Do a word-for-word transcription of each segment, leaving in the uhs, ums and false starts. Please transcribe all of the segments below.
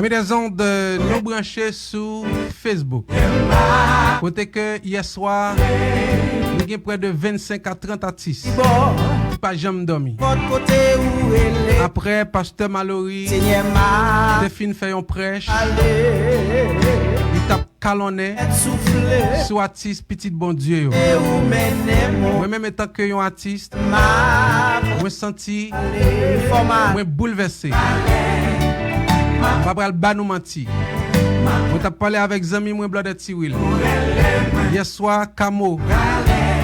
Mes des ondes, nou branche sou Facebook. Kote ke yè swa, nou gen près de vennsenk a trant atis ki pa janm dòmi. Aprè Pastè Malory te fin fè yon prèch, li t ap kalonnen sou atis pitit Bondye yo. Mwen menm, etanke yon atis, mwen santi mwen boulvèse. M pa pral ba nou manti. Mwen t ap pale avèk zanmi mwen, Blòdè Tiwil. Yè swa, Kamo,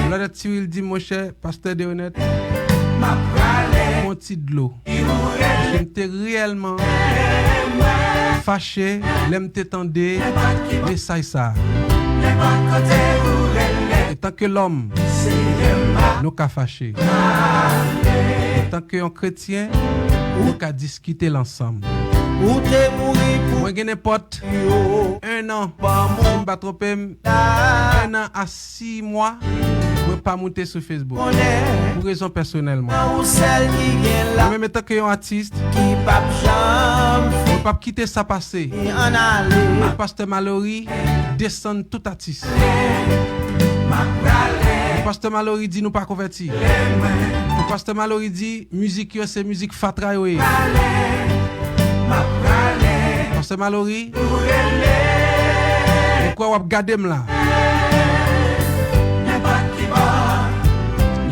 Blòdè Tiwil di m, monchè, Pastè Deonèt, pran ti dlo. Paske m te reyèlman fache lè m te tande mesaj sa a. Etanke lòm, nou ka fache. Etanke yon kretyen, nou ka diskite l ansanm. Mwen gen nenpòt en an, si m pa twonpe m, en an a sis mwa, mwen pa moute sou Facebook. Pou rezon pèsonèl mwen. Mwen menm, etanke yon atis, mwen p ap kite sa pase. Pou Pastè Malory desann tout atis. Pou Pastè Malory di nou pa konvèti. Pou Pastè Malory di mizik yo se mizik fatra yo ye. Pastè Malory, mwen kwè w ap gade m la.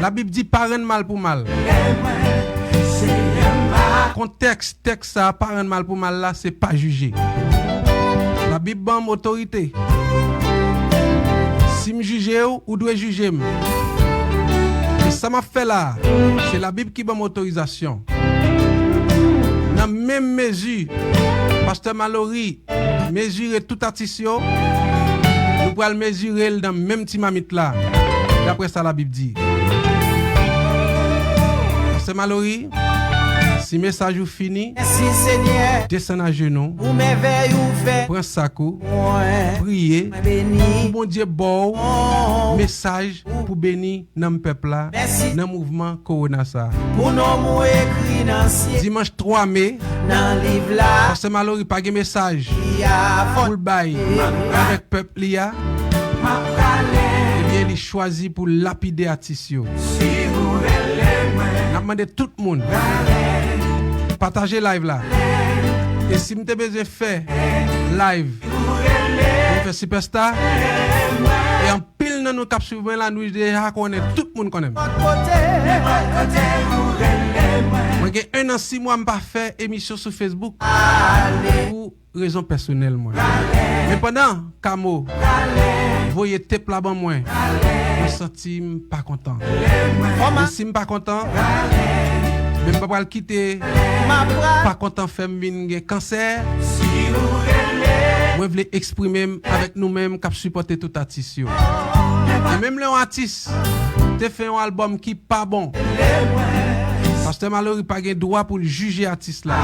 Labib di pa rann mal pou mal. Kontèks tèks sa a, pa rann mal pou mal la, se pa jije. Labib ban m otorite. Si m jije w, ou dwe jije m. E sa m ap fè la a, se Labib ki ban m otorizasyon. Nan menm mezi Pastè Malory mezire tout atis yo, nou pral mezire l nan menm ti mamit la, daprè sa Labib di. Pastè Malory, si mesaj ou fini, desann ajenou, pran sak ou, priye pou Bondye ba w mesaj pou beni nanm pèp la nan mouvman kowona sa a. Dimanch twa me, Pastè Malory pa gen mesaj pou l bay avèk pèp li a. Ebyen, li chwazi pou lapide atis yo. N ap mande tout moun pataje live la. E si m te bezwen fè live pou m fè sipèsta, e anpil nan nou k ap swiv mwen la, nou deja konnen, tout moun konnen m. Mwen gen en an sis mwa m pa fè emisyon sou Facebook pou rezon pèsonèl mwen. Men pandan Kamo voye tep la ban mwen, mwen santi m pa kontan. Men si m pa kontan, men m pa pral kite pa kontan fè m vin gen kansè. Mwen vle eksprime m avèk nou menm k ap sipòte tout atis yo. E menm lè yon atis te fè yon albòm ki pa bon, Pastè Malory pa gen dwa pou l jije atis la.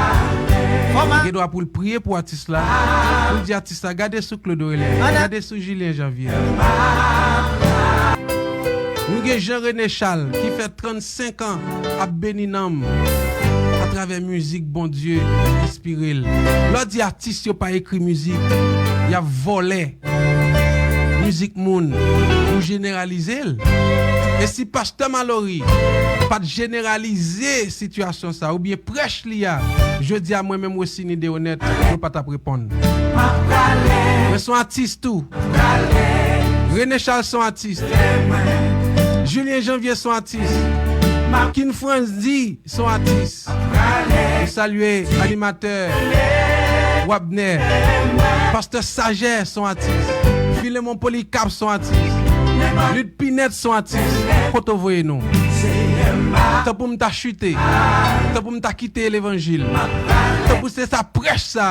Li gen dwa pou l priye pou atis la, pou l di atis la, gade sou Claude Orelien, gade sou Julien Janvier. Nou gen Jean René Charles ki fè trannsenk an ap beni nanm atravè mizik Bondye enspire l. Lè w di atis yo pa ekri mizik, y ap vòlè mizik moun pou jeneralize l. E si Pastè Malory pa t jeneralize sitiyasyon sa oubyen prèch li a, jodi a mwen menm Wesiny Deonèt, mwen pa t ap reponn. Mwen se yon atis tou. René Charles se yon atis. Julien Janvier se yon atis. Kin Frandy se yon atis. Nou salye animatè Wabner. Pastè Sajè se yon atis. Filemon Polikap se yon atis. Lid Pinèt se yon atis. Kote w voye nou? Tanpou m ta chite. Tanpou m ta kite levanjil. Tanpou se sa prèch sa.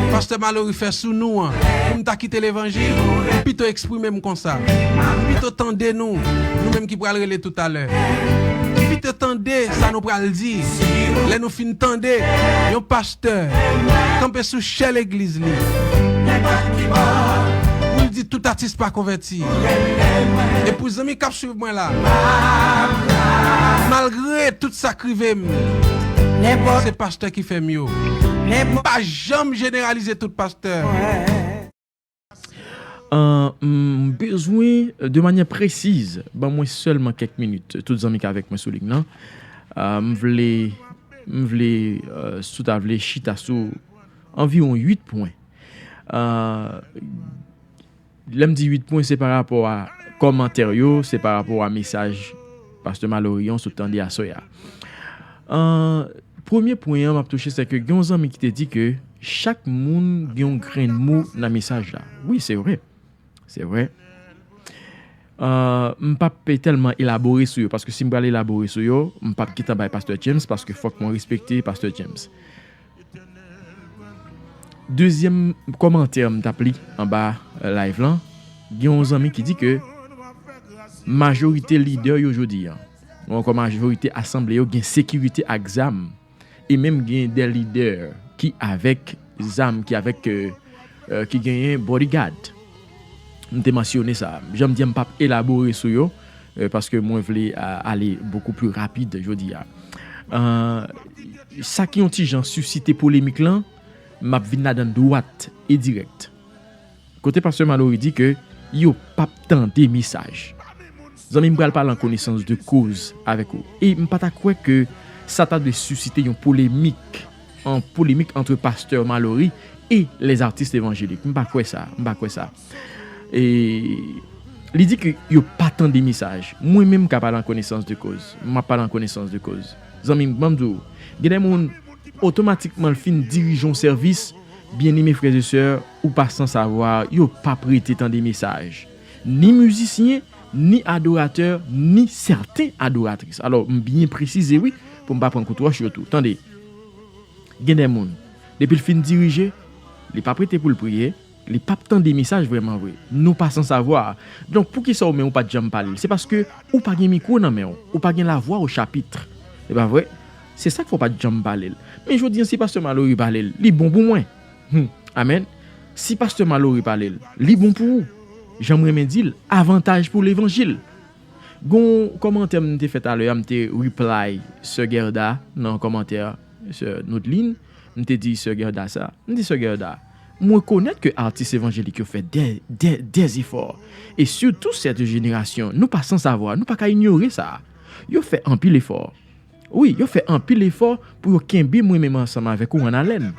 Pastè Malory fè sou nou an. Pou m ta kite levanjil, m pito eksprime m konsa. M pito tande nou, nou menm ki pral rele toutalè. M pito tande sa nou pral di. Lè nou fin tande yon pastè kanpe sou chè legliz li pou l di tout atis pa konvèti. E pou zanmi k ap swiv mwen la, malgre tout sa k rive m, Se pastè ki fè m yo. M pa janm jeneralize tout pastè. An, m bezwen, de manyè presiz, ban mwen sèlman kèk minit, tout zanmi k avèk mwen sou liy nan. An, m vle, m vle, e, si w ta vle chita sou anviwon uit pwen. An, lè m di uit pwen, se pa rapò a kòmantè yo, se pa rapò a mesaj Pastè Malory an sot tande aswè a. An, premye pwen an m ap touche, se ke gen yon zanmi ki te di ke chak moun gen yon grenn mo nan mesaj la. Wi, se vre. Se vre. An, m p ap tèlman elabore sou yo, paske si m pral elabore sou yo, m p ap gentan bay Pastè James, paske fòk mwen respekte Pastè James. Dezyèm kòmantè m t ap li anba, e, live lan, gen yon zanmi ki di ke majorite lidè yo jodi a, ou ankò majorite asanble yo gen sekirite ak zam, e menm gen de lidè ki avèk zam, ki avèk, e, e, ki genyen bodyguard. M te mansyone sa. Jan m di a, m p ap elabore sou yo, e, paske mwen vle, a, ale bokou pli rapid jodi a. An, sa ki yon ti jan sisite polemik lan, m ap vin ladan dwat e dirèk. Kote Pastè Malory di ke yo p ap tande mesaj. Zanmi m, pral pale an konesans de koz avèk ou. E m pa ta kwè ke sa ta dwe sisite yon polemik, an polemik antre Pastè Malory e les artistes évangéliques. M pa kwè sa, m pa kwè sa. E li di ke yo pa tande mesaj. Mwen menm ka pale an konesans de koz. M ap pale an konesans de koz. Zanmi m, ban m di w, gen de moun, otomatikman l fin dirije yon sèvis, byeneme frè e sè, ou pa san savwa, yo p ap rete tande mesaj. Ni mizisyen, ni adoratè, ni sèten adoratris. Alò, m byen presize, wi, pou m pa pran kout wòch yo tou. Tande, gen de moun, depi l fin dirije, li p ap rete pou l priye, li p ap tande mesaj vrèman vre. Nou pa san savwa. Donk, poukisa ou menm ou pa t janm pale l? Se paske ou pa gen mikwo nan men w, ou pa gen lavwa o chapit. Se pa vre? Se sa k fè w pa t janm pale l. Men jodi a, si Pastè Malory pale l, li bon pou mwen. Hmm. Amèn. Si Pastè Malory pale l, li bon pou ou. Jan m renmen di l, avantaj pou levanjil. Gon kòmantè m te fè talè a, m te reply Sè Gerda nan kòmantè Sè Noudline. M te di Sè Gerda sa. M di, Sè Gerda, m rekonèt ke atis evanjelik yo fè de, de, de zefò. E sitou sèt jenerasyon, nou pa san savwa, nou pa ka inyore sa. Yo fè anpil efò. Wi, yo fè anpil efò pou yo kenbe mwen menm ansanm avèk ou an alèn.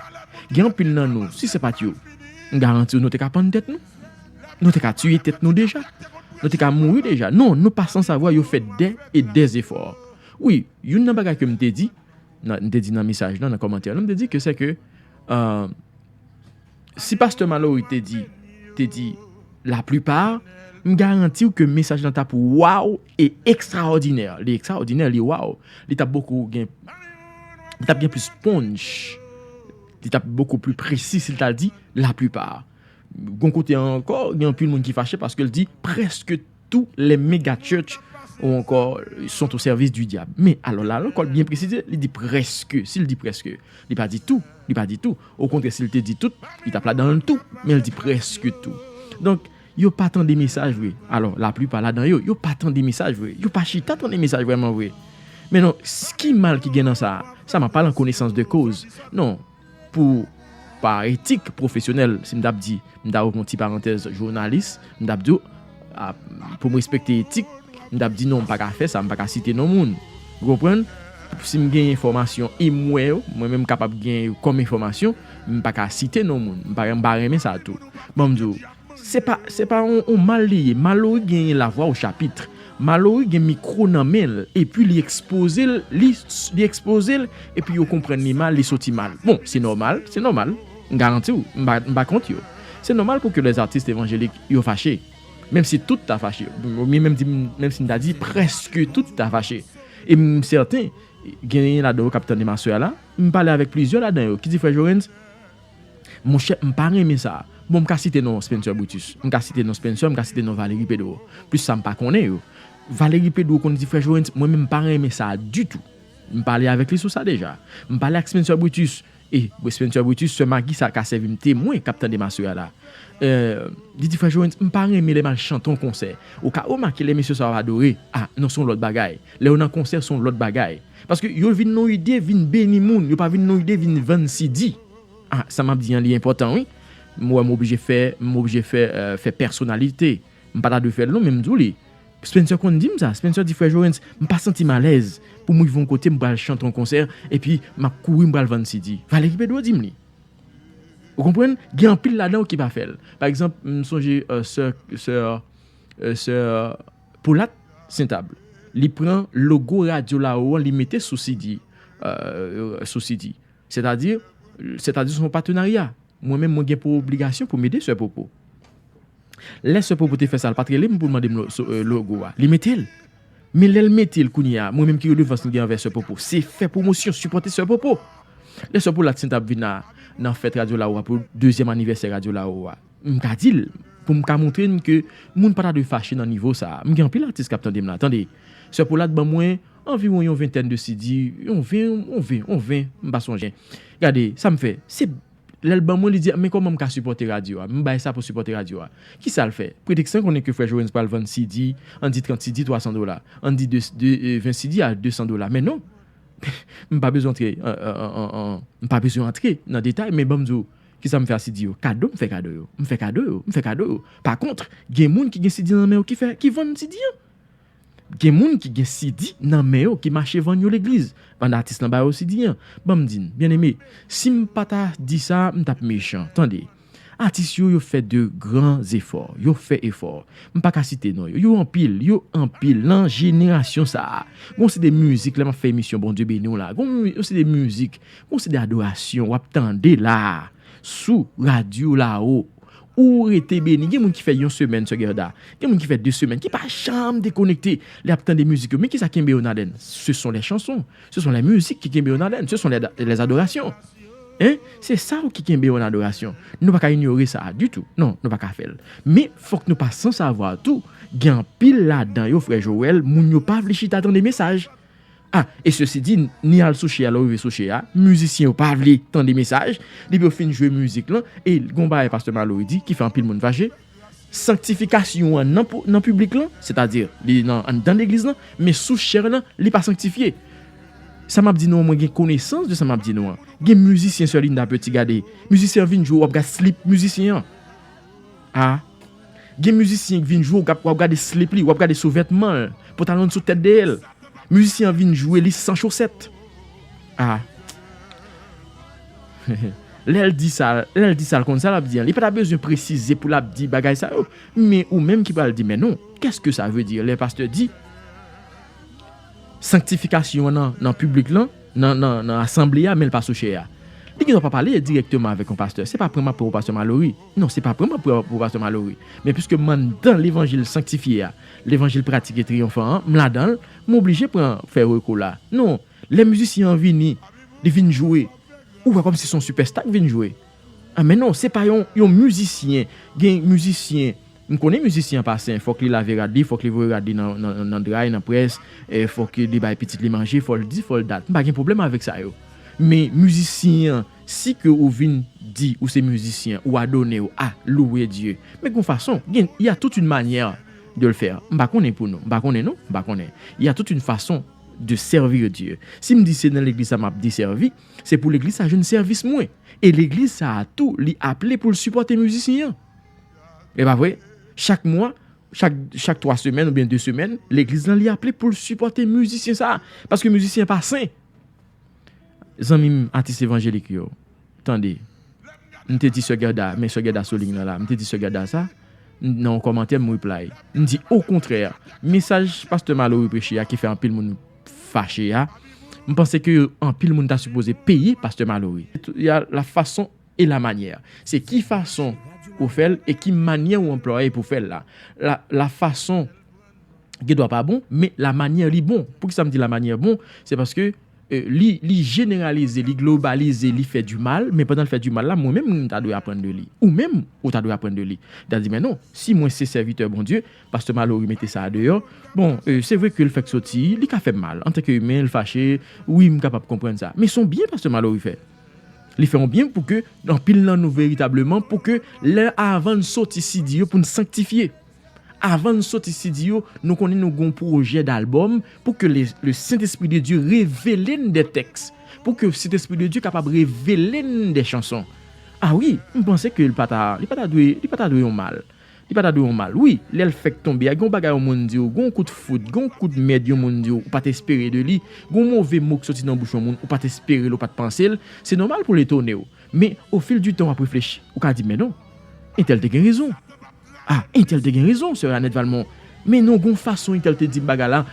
Gen anpil nan nou, si se pa t yo, m garanti w nou te ka pann tèt nou. Nou te ka tiye tèt nou deja. Nou te ka mouri deja. Non, nou pa san savwa, yo fè de e de zefò. Wi, youn nan bagay ke m te di, nan, m te di nan mesaj lan, nan kòmantè lan, m te di ke se ke, euh, si pastè Malory te di, te di la plupart, m garanti w ke mesaj lan t ap waw e ekstraòdinè. Li ekstraòdinè, li waw. Li t ap bokou gen, li t ap gen plis punch. Li t ap bokou pli presi si l ta di la plupart. Gon kote ankò, gen anpil moun ki fache paske l di prèske tous les méga church ou encore sont au service du diable. Men alò la, ankò l byen presize, li di prèske. Si l di prèske, li pa di tou, li pa di tou. Okontrè, si l te di tout, li t ap ladan l tou, men l di prèske tou. Donk, yo pa tande mesaj vre. Alò, laplipa ladan yo, yo pa tande mesaj vre. Yo pa chita tande mesaj vrèman vre. Men non, s-, ki mal ki gen nan sa? Sa m ap pale an konesans de koz. Non, pou, pa etik pwofesyonèl, si m t ap di, m ta ouvri yon ti parantèz jounalis, m t ap di w, a, pou m respekte etik, m t ap di non, m pa ka fè sa, m pa ka site non moun. Ou konprann? Si m gen enfòmasyon e m wè yo, mwen menm m kapab gen yo kòm enfòmasyon, m pa ka site non moun. M pa, m pa renmen sa tou. Ban m di w, se pa, se pa yon, yon mal li ye. Malory genyen lavwa o chapit. Malory gen mikwo nan men l, epi li ekspoze l, li, li ekspoze l, epi yo konprann li mal, li soti mal. Bon, se nòmal, se nòmal. M garanti w, m pa, m pa kont yo. Se nòmal pou ke les artistes évangéliques yo fache. Menm si tout ta fache. M, m, menm di, menm si m ta di prèske tout ta fache. E m sèten, genyen ladan yo k ap tande m aswè a la, m pale avèk plizyè ladan yo ki di, Frè Jorenz, monchè, m pa renmen sa. Bon, m ka site non Spencer Brutus, m ka site non Spencer, m ka site non Valery Pedro. Plis sa, m pa konnen yo. Valery Pedro konn di, Frè Jorenz, mwen menm m pa renmen sa ditou. M pale avèk li sou sa deja. M pale ak Spencer Brutus. E Spencer Brutus, sè Maggie sa ka sèvi m temwen k ap tande m aswè a la. Li di, frè Jorens, m pa renmen lè m al chante yon konsè. Ou ka remake lè mesye sa yo adore, a, non, se yon lòt bagay. Lè yo nan konsè, se yon lòt bagay. Paske yo vin nan ide vin beni moun, yo pa vin nan ide vin vann C D. A, sa m ap di an, li enpòtan, wi. M wè m oblije fè, m oblije fè, fè pèsonalite. M pa ta dwe fè l non, men m di w li. Spencer konn di m sa. Spencer di, frè Jorens, m pa santi m alèz pou m rive yon kote, m pral chante yon konsè, epi m ap kouri, m pral vann C D. Valerie Pedro di m li. Ou konprann? Gen anpil ladan yo ki pa fè l. Pa egzanp, m sonje, euh, sè, sè, euh, sè Polat Sentab. Li pran logo Radyo Lawo an, li mete sou C D, euh, sou C D. Sètadi, sètadi se yon patenarya. Mwen menm, mwen gen pou obligasyon pou m ede sè Popo. Lè sè Popo te fè sa, l pa t rele m pou l mande m lo-, so-, euh, logo a. Li mete l. Men lè l mete l kounye a, mwen menm ki redevans m gen anvè sè Popo, se fè pwomosyon, sipòte sè Popo. Lè sè Polat Sentab vin nan, nan fèt Radyo Lawo a pou dezyèm anivèsè Radyo Lawo a, m ka di l, pou m ka montre n ke moun pa ta dwe fache nan nivo sa a. M gen anpil atis k ap tande m la, tande. Sè Polat ban mwen anviwon yon ventèn de C D, yon ven, yon ven, yon ven, m pa sonje. Gade, sa m fè, se lè l ban mwen, li di, men kòman m ka sipòte radyo a? M bay sa pou sipòte radyo a. Kisa l fè? Prediksan konnen ke frè Jorens pral vann C D, ann di trant C D, twa san dola. Ann di de, de, euh, ven C D a de san dola. Men non, m pa bezwen antre, an, an, an, an, m pa bezwen antre nan detay, men ban m di w, kisa m fè a C D yo? Kado, m fè kado yo. M fè kado yo, m fè kado yo. Pa kont, gen moun ki gen C D nan men yo ki fè, ki vann C D an. Gen moun ki gen C D nan men yo, ki mache vann yo legliz, pandan atis lan ba yo C D an. Ban m di n, byeneme, si m pa ta di sa, m t ap mechan. Tande, atis yo, yo fè de gran zefò, yo fè efò. M pa ka site non yo, yo anpil, yo anpil nan jenerasyon sa a. Gon se de mizik, lè m ap fè emisyon Bondye beni w la, gon, gon se de mizik, gon se de adorasyon w ap tande la a, sou Radyo Lawo. Ou rete beni. Gen moun ki fè yon semèn, sè Gerda. Gen moun ki fè de semèn, ki pa janm dekonekte. Lè y ap tande mizik yo, men kisa kenbe yo nan haleine? Ce sont les chansons. Ce sont les musiques qui kenbe yo nan haleine. Ce sont les, les adorations. Hein? Se sa yo ki kenbe yo nan adorasyon. Nou pa ka inyore sa a ditou. Non, nou pa ka fè l. Men, fòk nou pa sansavwa tou, gen anpil ladan yo, frè Joel, moun yo pa vle chita tande mesaj. A, e sesi di, ni al sou chè a, lè w rive sou chè a, mizisyen yo pa vle tande mesaj, depi yo fin jwe mizik lan, e gon bagay pastè Malory di ki fè anpil moun fache, sanktifikasyon an nan, pou, nan piblik lan, sètadi li nan, anndan legliz lan, men sou chè lan, li pa sanktifye. Sa m ap di nou an, mwen gen konesans de sa m ap di nou an. Gen mizisyen, sè Linda Petit, gade, mizisyen an vin jwe, w ap gad slip mizisyen an. A. Gen mizisyen ki vin jwe, w ap, w ap gade slip li, w ap gade souvètman l, pantalon l sou tèt dèyè l. Mizisyen an vin jwe, li san chosèt. A. Lè l di sa, lè l di sa, l konn sa l ap di an. Li pa ta bezwen presize pou l ap di bagay sa yo. Men ou menm ki pral di, men non, qu'est-ce que ça veut dire? Lè pastè di, sanktifikasyon an nan, nan piblik lan, nan, nan, nan asanble a, men l pa sou chè a. Li gendwa pa pale dirèkteman avèk yon pastè. Se pa pran m ap pran pou pastè Malory. Non, se pa pran m ap pran pou pastè Malory. Men piske m anndan levanjil sanktifye a, levanjil pratik e triyonfan an, m ladan l, m oblije pran, fè rekou la. Non, lè mizisyen an vini, li vin jwe, ou wè kòmsi se yon sipèsta k vin jwe. A, men non, se pa yon, yon mizisyen. Gen mizisyen, m konnen mizisyen an pa sen, fòk li lave rad li, fòk li voye rad li nan, nan, nan dray, nan près, e fòk li bay pitit li manje, fò l di, fò l dat. M pa gen pwoblèm avèk sa yo. Men mizisyen an, si ke ou vin di ou se mizisyen, ou adone w a louwe Dye, men gon fason, gen, il y a toute une manière de le faire. M pa konnen pou nou, m pa konnen non, m pa konnen. Il y a toute une façon de servir Dieu. Si m di se nan legliz sa m ap desèvi, se pou legliz sa jwenn sèvis mwen. E legliz sa a tou, li aple pou l sipòte mizisyen an. E pa vre? Chak mwa, chak, chak twa semèn oubyen de semèn, legliz lan li aple pou l sipòte mizisyen sa a. Paske mizisyen pa sen. Zanmi m, atis evanjelik yo, tande. M te di sè Gerda, men sè Gerda sou liy lan la, m te di sè Gerda sa, m, nan yon kòmantè m reply. M di, okontrè, mesaj pastè Malory preche a ki fè anpil moun fache a, m panse ke anpil moun ta sipoze peye pastè Malory. Il y a la façon et la manière. Se ki fason ou fè l e ki manyè ou anplwaye pou fè l la. La, la façon gendwa pa bon, men la manyè li bon. Poukisa m di la manyè bon? Se paske, e, li, li jeneralize, li globalize, li fè di mal, men pandan l fè di mal la, mwen menm, m ta dwe aprann de li. Ou menm, ou ta dwe aprann de li. Ta di, men non, si mwen se sèvitè Bondye, pastè Malory mete sa a deyò, bon, e, se vre ke l fèk soti, li ka fè m mal. Antanke imen, l fache, wi, m kapab konprann sa. Men se yon byen pastè Malory fè. Li fè yon byen pou ke anpil nan nou veritableman, pou ke lè avan n soti C D yo pou n sanktifye. Avan n soti C D yo, nou konnen nou gen yon pwojè dalbòm pou ke le, le Saint-Esprit de Dieu revele n de tèks. Pou ke Saint-Esprit de Dieu kapab revele n de chanson. A wi, m panse ke li pa ta, li pa ta dwe, li pa ta dwe yon mal. Li pa ta dwe yon mal. Wi, lè l fèk tonbe a, gen yon bagay yon moun di w, gen yon kout fout, gen yon kout mèd yon moun di w, ou pa t espere de li, gen yon move mo k soti nan bouch yon moun, ou pa t espere l, ou pa t panse l, se nòmal pou l etone w. Men, au fil du temps, w ap reflechi, ou ka di, men non, entèl te gen rezon. Ah, entèl te gen rezon, sè Annette Valmont. Men non, gen yon fason entèl te di m bagay la.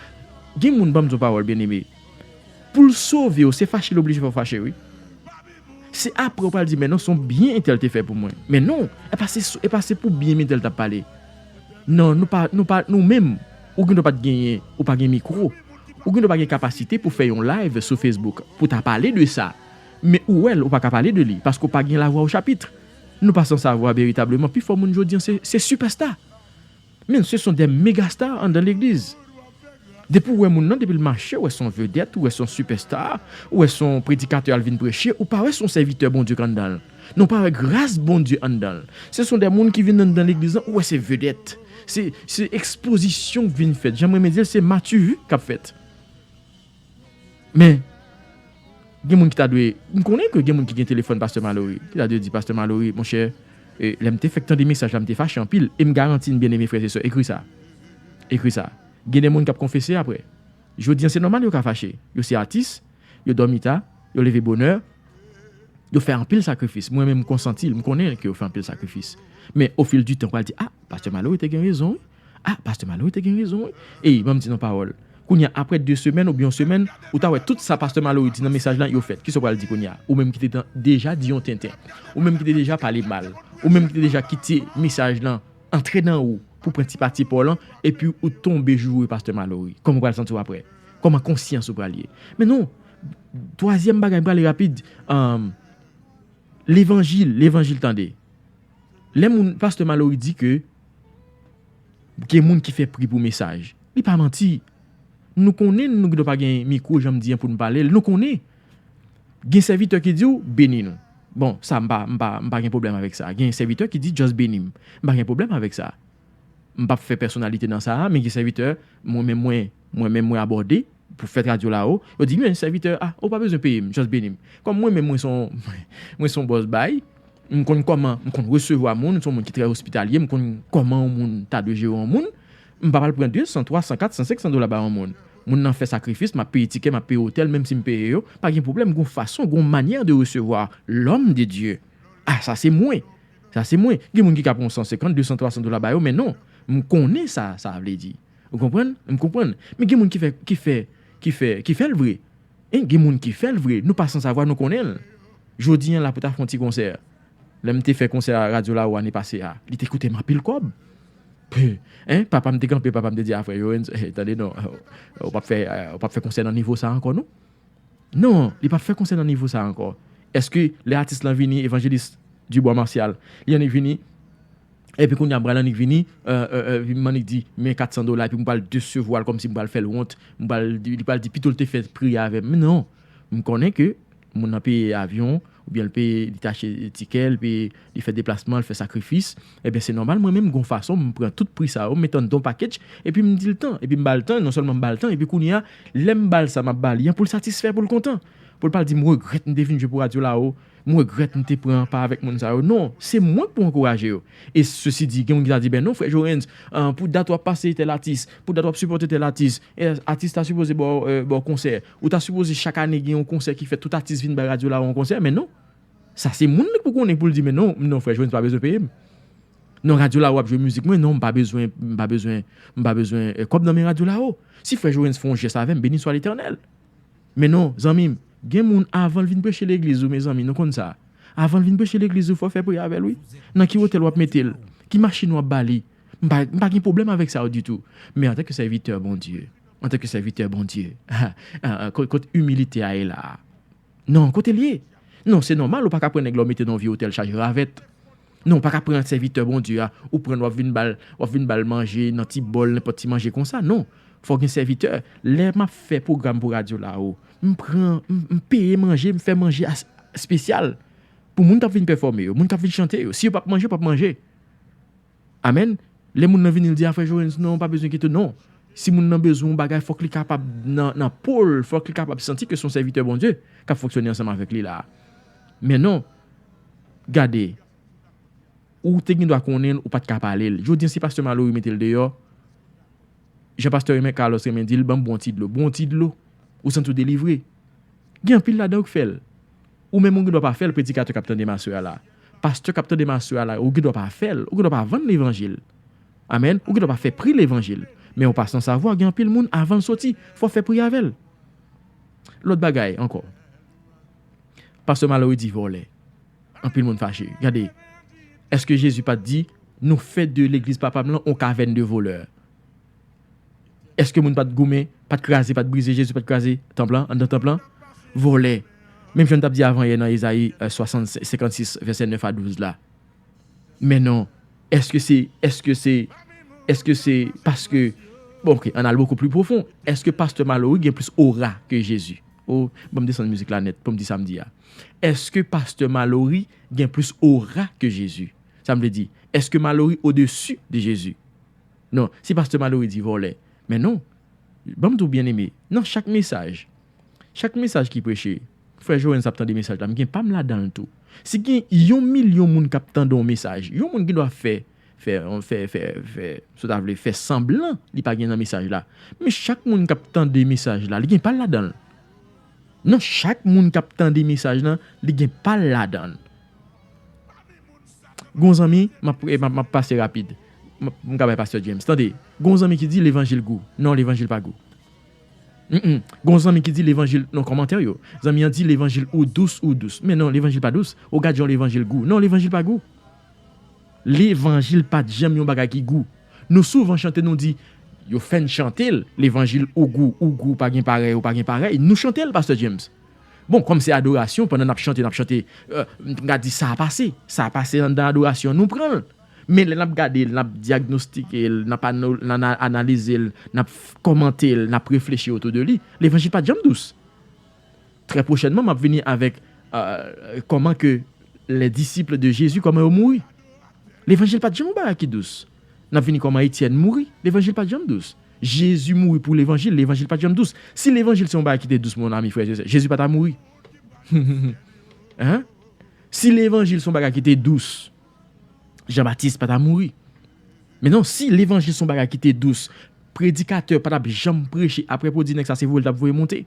Gen moun ban m di yon pawòl, byeneme. Pou l sove w, se fache l oblije fè w fache, wi. Se apre w pral di, men non, se yon byen entèl te fè pou mwen. Men non, e pa se, e pa se pou byen entèl t ap pale. Non, nou pa, nou pa, nou menm, ou gen dwa pa t genyen, ou pa gen mikwo. Ou gen dwa pa gen kapasite pou fè yon live sou Facebook, pou ta pale de sa. Men ou wè l, ou pa ka pale de li, paske w pa gen lavwa o chapit. Nou pa san savwa veritableman, pifò moun jodi an se, se sipèsta. Men se sont des méga stars anndan legliz. Depi w wè moun nan, depi l mache, ou wè se yon vedèt, ou wè se yon sipèsta, ou wè se yon predikatè al vin preche, ou pa wè se yon sèvitè Bondye k anndan l. Non, ou pa wè gras Bondye anndan l. Se sont des moun ki vin anndan legliz lan, ou wè se vedèt. Se, se ekspozisyon k vin fèt. Jan m renmen di l, se mati vu k ap fèt. Men, gen moun ki ta dwe, m konnen ke gen moun ki gen telefòn Pastè Malory, ki ta dwe di, Pastè Malory, monchè, e, lè m te fèk tande mesaj la, m te fache anpil, e m garanti n, byeneme frè e sè, ekri sa. Ekri sa. Gen de moun k ap konfese apre. Jodi an, se nòmal yo ka fache. Yo se atis, yo dòmi ta, yo leve bonè, yo fè anpil sakrifis. Mwen menm, m konsanti l, m konnen ke yo fè anpil sakrifis. Men, au fil du temps, ou pral di, ah, Pastè Malory te gen rezon, wi. Ah, Pastè Malory te gen rezon, wi. Ey, ban m di nou pawòl. Kounye a, apre de semèn oubyen yon semèn, ou ta wè tout sa Pastè Malory di nan mesaj lan, yo fèt. Kisa w pral di kounye a? Ou menm ki te tan-, deja di yon tenten. Ou menm ki te deja pale mal. Ou menm ki te deja kite mesaj lan antre nan ou pou pran ti pati pa w lan, epi ou tonbe joure Pastè Malory. Kòman w pral santi w apre? Kòman konsyans ou pral ye? Men non, twazyèm bagay, m prale rapid, um, levanjil, levanjil tande. Lè moun, Pastè Malory di ke gen moun ki fè pri pou mesaj. Li pa manti. Nou konnen nou gen dwa pa gen mikwo, jan m di an, pou n pale l. Nou konnen. Gen sèvitè ki di w, beni nou. Bon, sa, m pa, m pa, m pa gen pwoblèm avèk sa. Gen sèvitè ki di, just beni m. M pa gen pwoblèm avèk sa. M p ap fè pèsonalite nan sa a, men gen sèvitè, mwen menm mwen, mwen menm mwen abòde, pou fèt Radyo Lawo, yo di, men sèvitè, ah, ou pa bezwen peye m, just beni m. Kòm mwen menm, mwen se yon, mwen se yon bòs bay, m konn kòman, m konn resevwa moun, m se yon moun ki trè ospitalye, m konn kòman yon moun ta dwe jere yon moun, m pa pral pran de san, twa san, kat san, senk san dola bay yon moun. Moun nan fè sakrifis, m ap peye tikè, m ap peye otèl, menm si m peye yo, pa gen pwoblèm, gon fason, gon manyè de resevwa lòm de Dye. Ah, sa se mwen. Sa se mwen. Gen moun ki ka pran san senkant, de san, twa san dola ba yo, men non. M konnen sa, sa vle di. Ou konprann? M konprann. Men gen moun ki fè, ki fè, ki fè, ki fè l vre. Hein, gen moun ki fè l vre. Nou pa san savwa, nou konnen l. Jodi an la pou ta fè yon ti konsè. Lè m te fè konsè a Radyo Lawo ane pase a, li te koute m anpil kòb. Hein, papa m te kanpe, papa m te di, a frè Jorens, eh, tande non, ou p ap fè, ou p ap fè konsè nan nivo sa ankò non. Non, li p ap fè konsè nan nivo sa ankò. Èske lè atis lan vini, evanjelis Dubois Martial, li annik vini, epi kounye a m pral annik vini, euh, euh, euh, m annik di, men kat san dola, epi m pral desevwa l kòmsi m pral fè l wont, m pral di, li pral di pito l te fè pri avè m. Men non, m konnen ke moun nan peye avyon, oubyen l peye, li te achte tikè, l peye, li fè deplasman, l fè sakrifis, ebyen, se nòmal, mwen menm, gon fason, m pran tout pri sa yo, m met anndan yon package, epi m di l tan, epi m ba l tan, non sèlman m ba l tan, epi kounye a, lè m ba l sa, m ap ba li an, pou l satisfè, pou l kontan. Pou l pa di, m regrèt m te vin jwe pou Radyo Lawo, m regrèt m te pran pa avèk moun sa yo. Non, se mwen k pou ankouraje yo. E sesi di, gen moun ki ta di, ben non, frè Jorens, ah, pou dat w ap pase tèl atis, pou dat w ap sipòte tèl atis, e atis ta sipoze ba w, euh, ba w konsè. Ou ta sipoze chak ane gen yon konsè ki fèt, tout atis vin bay Radyo Lawo yon konsè, men non. Sa se moun nan k pou konnen pou l di, men non, non, frè Jorens pa bezwen peye m. Non, Radyo Lawo ap jwe mizik mwen, non, m pa bezwen, m pa bezwen, m pa bezwen, eh, kòb nan men Radyo Lawo. Si frè Jorens fè yon jès avè m, beni swa Letènèl. Men non, zanmi m, gen moun avan l vin preche legliz ou, mezanmi, nou konn sa. Avan l vin preche legliz ou, fò w fè pri avè l, wi. Nan ki otèl w ap mete l? Ki machin w ap ba li? M pa, m pa gen pwoblèm avèk sa yo ditou. Men antanke sèvitè Bondye, antanke sèvitè Bondye, ah, ah, kot, kot imilite a ye la a? Non, kote l ye? Non, se nòmal, ou pa ka pran nèg la, ou mete nan yon vye otèl chaje ravèt. Non, ou pa ka pran sèvitè Bondye a, ou pran l, w ap vin ba l, w ap vin ba l manje nan ti bòl, nenpòt ti manje konsa. Non, fò gen sèvitè. Lè m ap fè pwogram pou Radyo Lawo, m pran, m, m peye manje, m fè manje as-, espesyal. Pou moun k ap vin pèfòme yo, moun k ap vin chante yo. Si yo p ap manje, yo p ap manje. Amèn. Lè moun nan vini, l di, a, frè Jorens, non, ou pa bezwen enkyete w, non. Si moun nan bezwen yon bagay, fòk li kapab nan, nan po l, fòk li kapab santi ke se yon sèvitè Bondye k ap fonksyone ansanm avèk li la. Men non, gade, ou te gen dwa konnen l, ou pa t ka pale l. Jodi a, si pastè Malory mete l deyò, jan pastè renmen, Carlos renmen di l, ban m bon ti dlo. Bon ti dlo, ou santi w delivre. Gen anpil ladan yo k fè l. Ou menm ou gen dwa pa fè l, predikatè k ap tande m aswè a la. Pastè k ap tande m aswè a la, ou gen dwa pa fè l, ou gen dwa pa vann levanjil. Amèn. Ou gen dwa pa fè pri levanjil. Men ou pa san savwa, gen anpil moun, avan l soti, fò w fè pri avè l. Lòt bagay ankò. Pastè Malory di vòlè. Anpil moun fache. Gade, èske Jezi pa t di, nou fè de legliz papa m lan yon kavèn de volè? Èske moun pa t goumen, pa t kraze, pa t brize, Jezi pa t kraze tanp lan, anndan tanp lan? Vòlè. Menm jan n t ap di avan yè nan Ezayi, euh, swasannsenk, senkannsis, vèsè nèf a douz la. Men non, èske se, èske se, èske se paske, bon, ok, ann al bokou pli pwofon. Èske pastè Malory gen plis ora ke Jezi? O, ban m desann mizik la nèt pou m di sa m di a. Èske pastè Malory gen plis ora ke Jezi? Sa m vle di, èske Malory odesi de Jezi? Non, si pastè Malory di vòlè. Men non, ban m di w byeneme, nan chak mesaj, chak mesaj ki preche, frè Joens ap tande mesaj la, m gen pa m ladan l tou. Si gen yon milyon moun k ap tande yon mesaj, yon moun gen dwa fè, fè, fè, fè, fè, sa w ta vle, fè sanblan li pa gen nan mesaj la. Men chak moun k ap tande mesaj la, li gen pa l ladan l. Non, chak moun k ap tande mesaj lan, li gen pa l ladan l. Gon zanmi, m ap, m ap, m ap pase rapid. M ap, m ka bay pastè James. Tande, gon zanmi ki di levanjil gou. Non, levanjil pa gou. Mm-mm. Gon zanmi ki di levanjil, nan kòmantè yo. Zanmi an di levanjil ou dous, ou dous. Men non, levanjil pa dous. Ou gad jan levanjil gou. Non, levanjil pa gou. Levanjil pa t janm yon bagay ki gou. Nou souvan chante, nou di, yo fè n chante l, levanjil ou gou, ou gou, pa gen parèy, ou pa gen parèy. Nou chante l, pastè James. Bon, kòm se adorasyon, pandan n ap chante, n ap chante, euh, m ka di sa a pase. Sa a pase anndan adorasyon, nou pran l. Men lè n ap gade l, n ap dyagnostike l, n ap ano-, n ana-, analize l, n ap f-, kòmante l, n ap reflechi otou de li, levanjil pa t janm dous. Trè pwochènman, m ap vini avèk, euh, kòman ke les disciples de Jésus, kòman yo mouri. Levanjil pa t janm yon bagay ki dous. N ap vini kòman Etyèn mouri. Levanjil pa t janm dous. Jezi mouri pou levanjil. Levanjil pa t janm dous. Si levanjil se yon bagay ki te dous, mon ami, frè, Jezi pa ta mouri. Hein? Si levanjil se yon bagay ki te dous, Jan Batis pa ta mouri. Men non, si levanjil se yon bagay ki te dous, predikatè pa t ap janm preche apre pou di nèg sa se voye l t ap voye monte.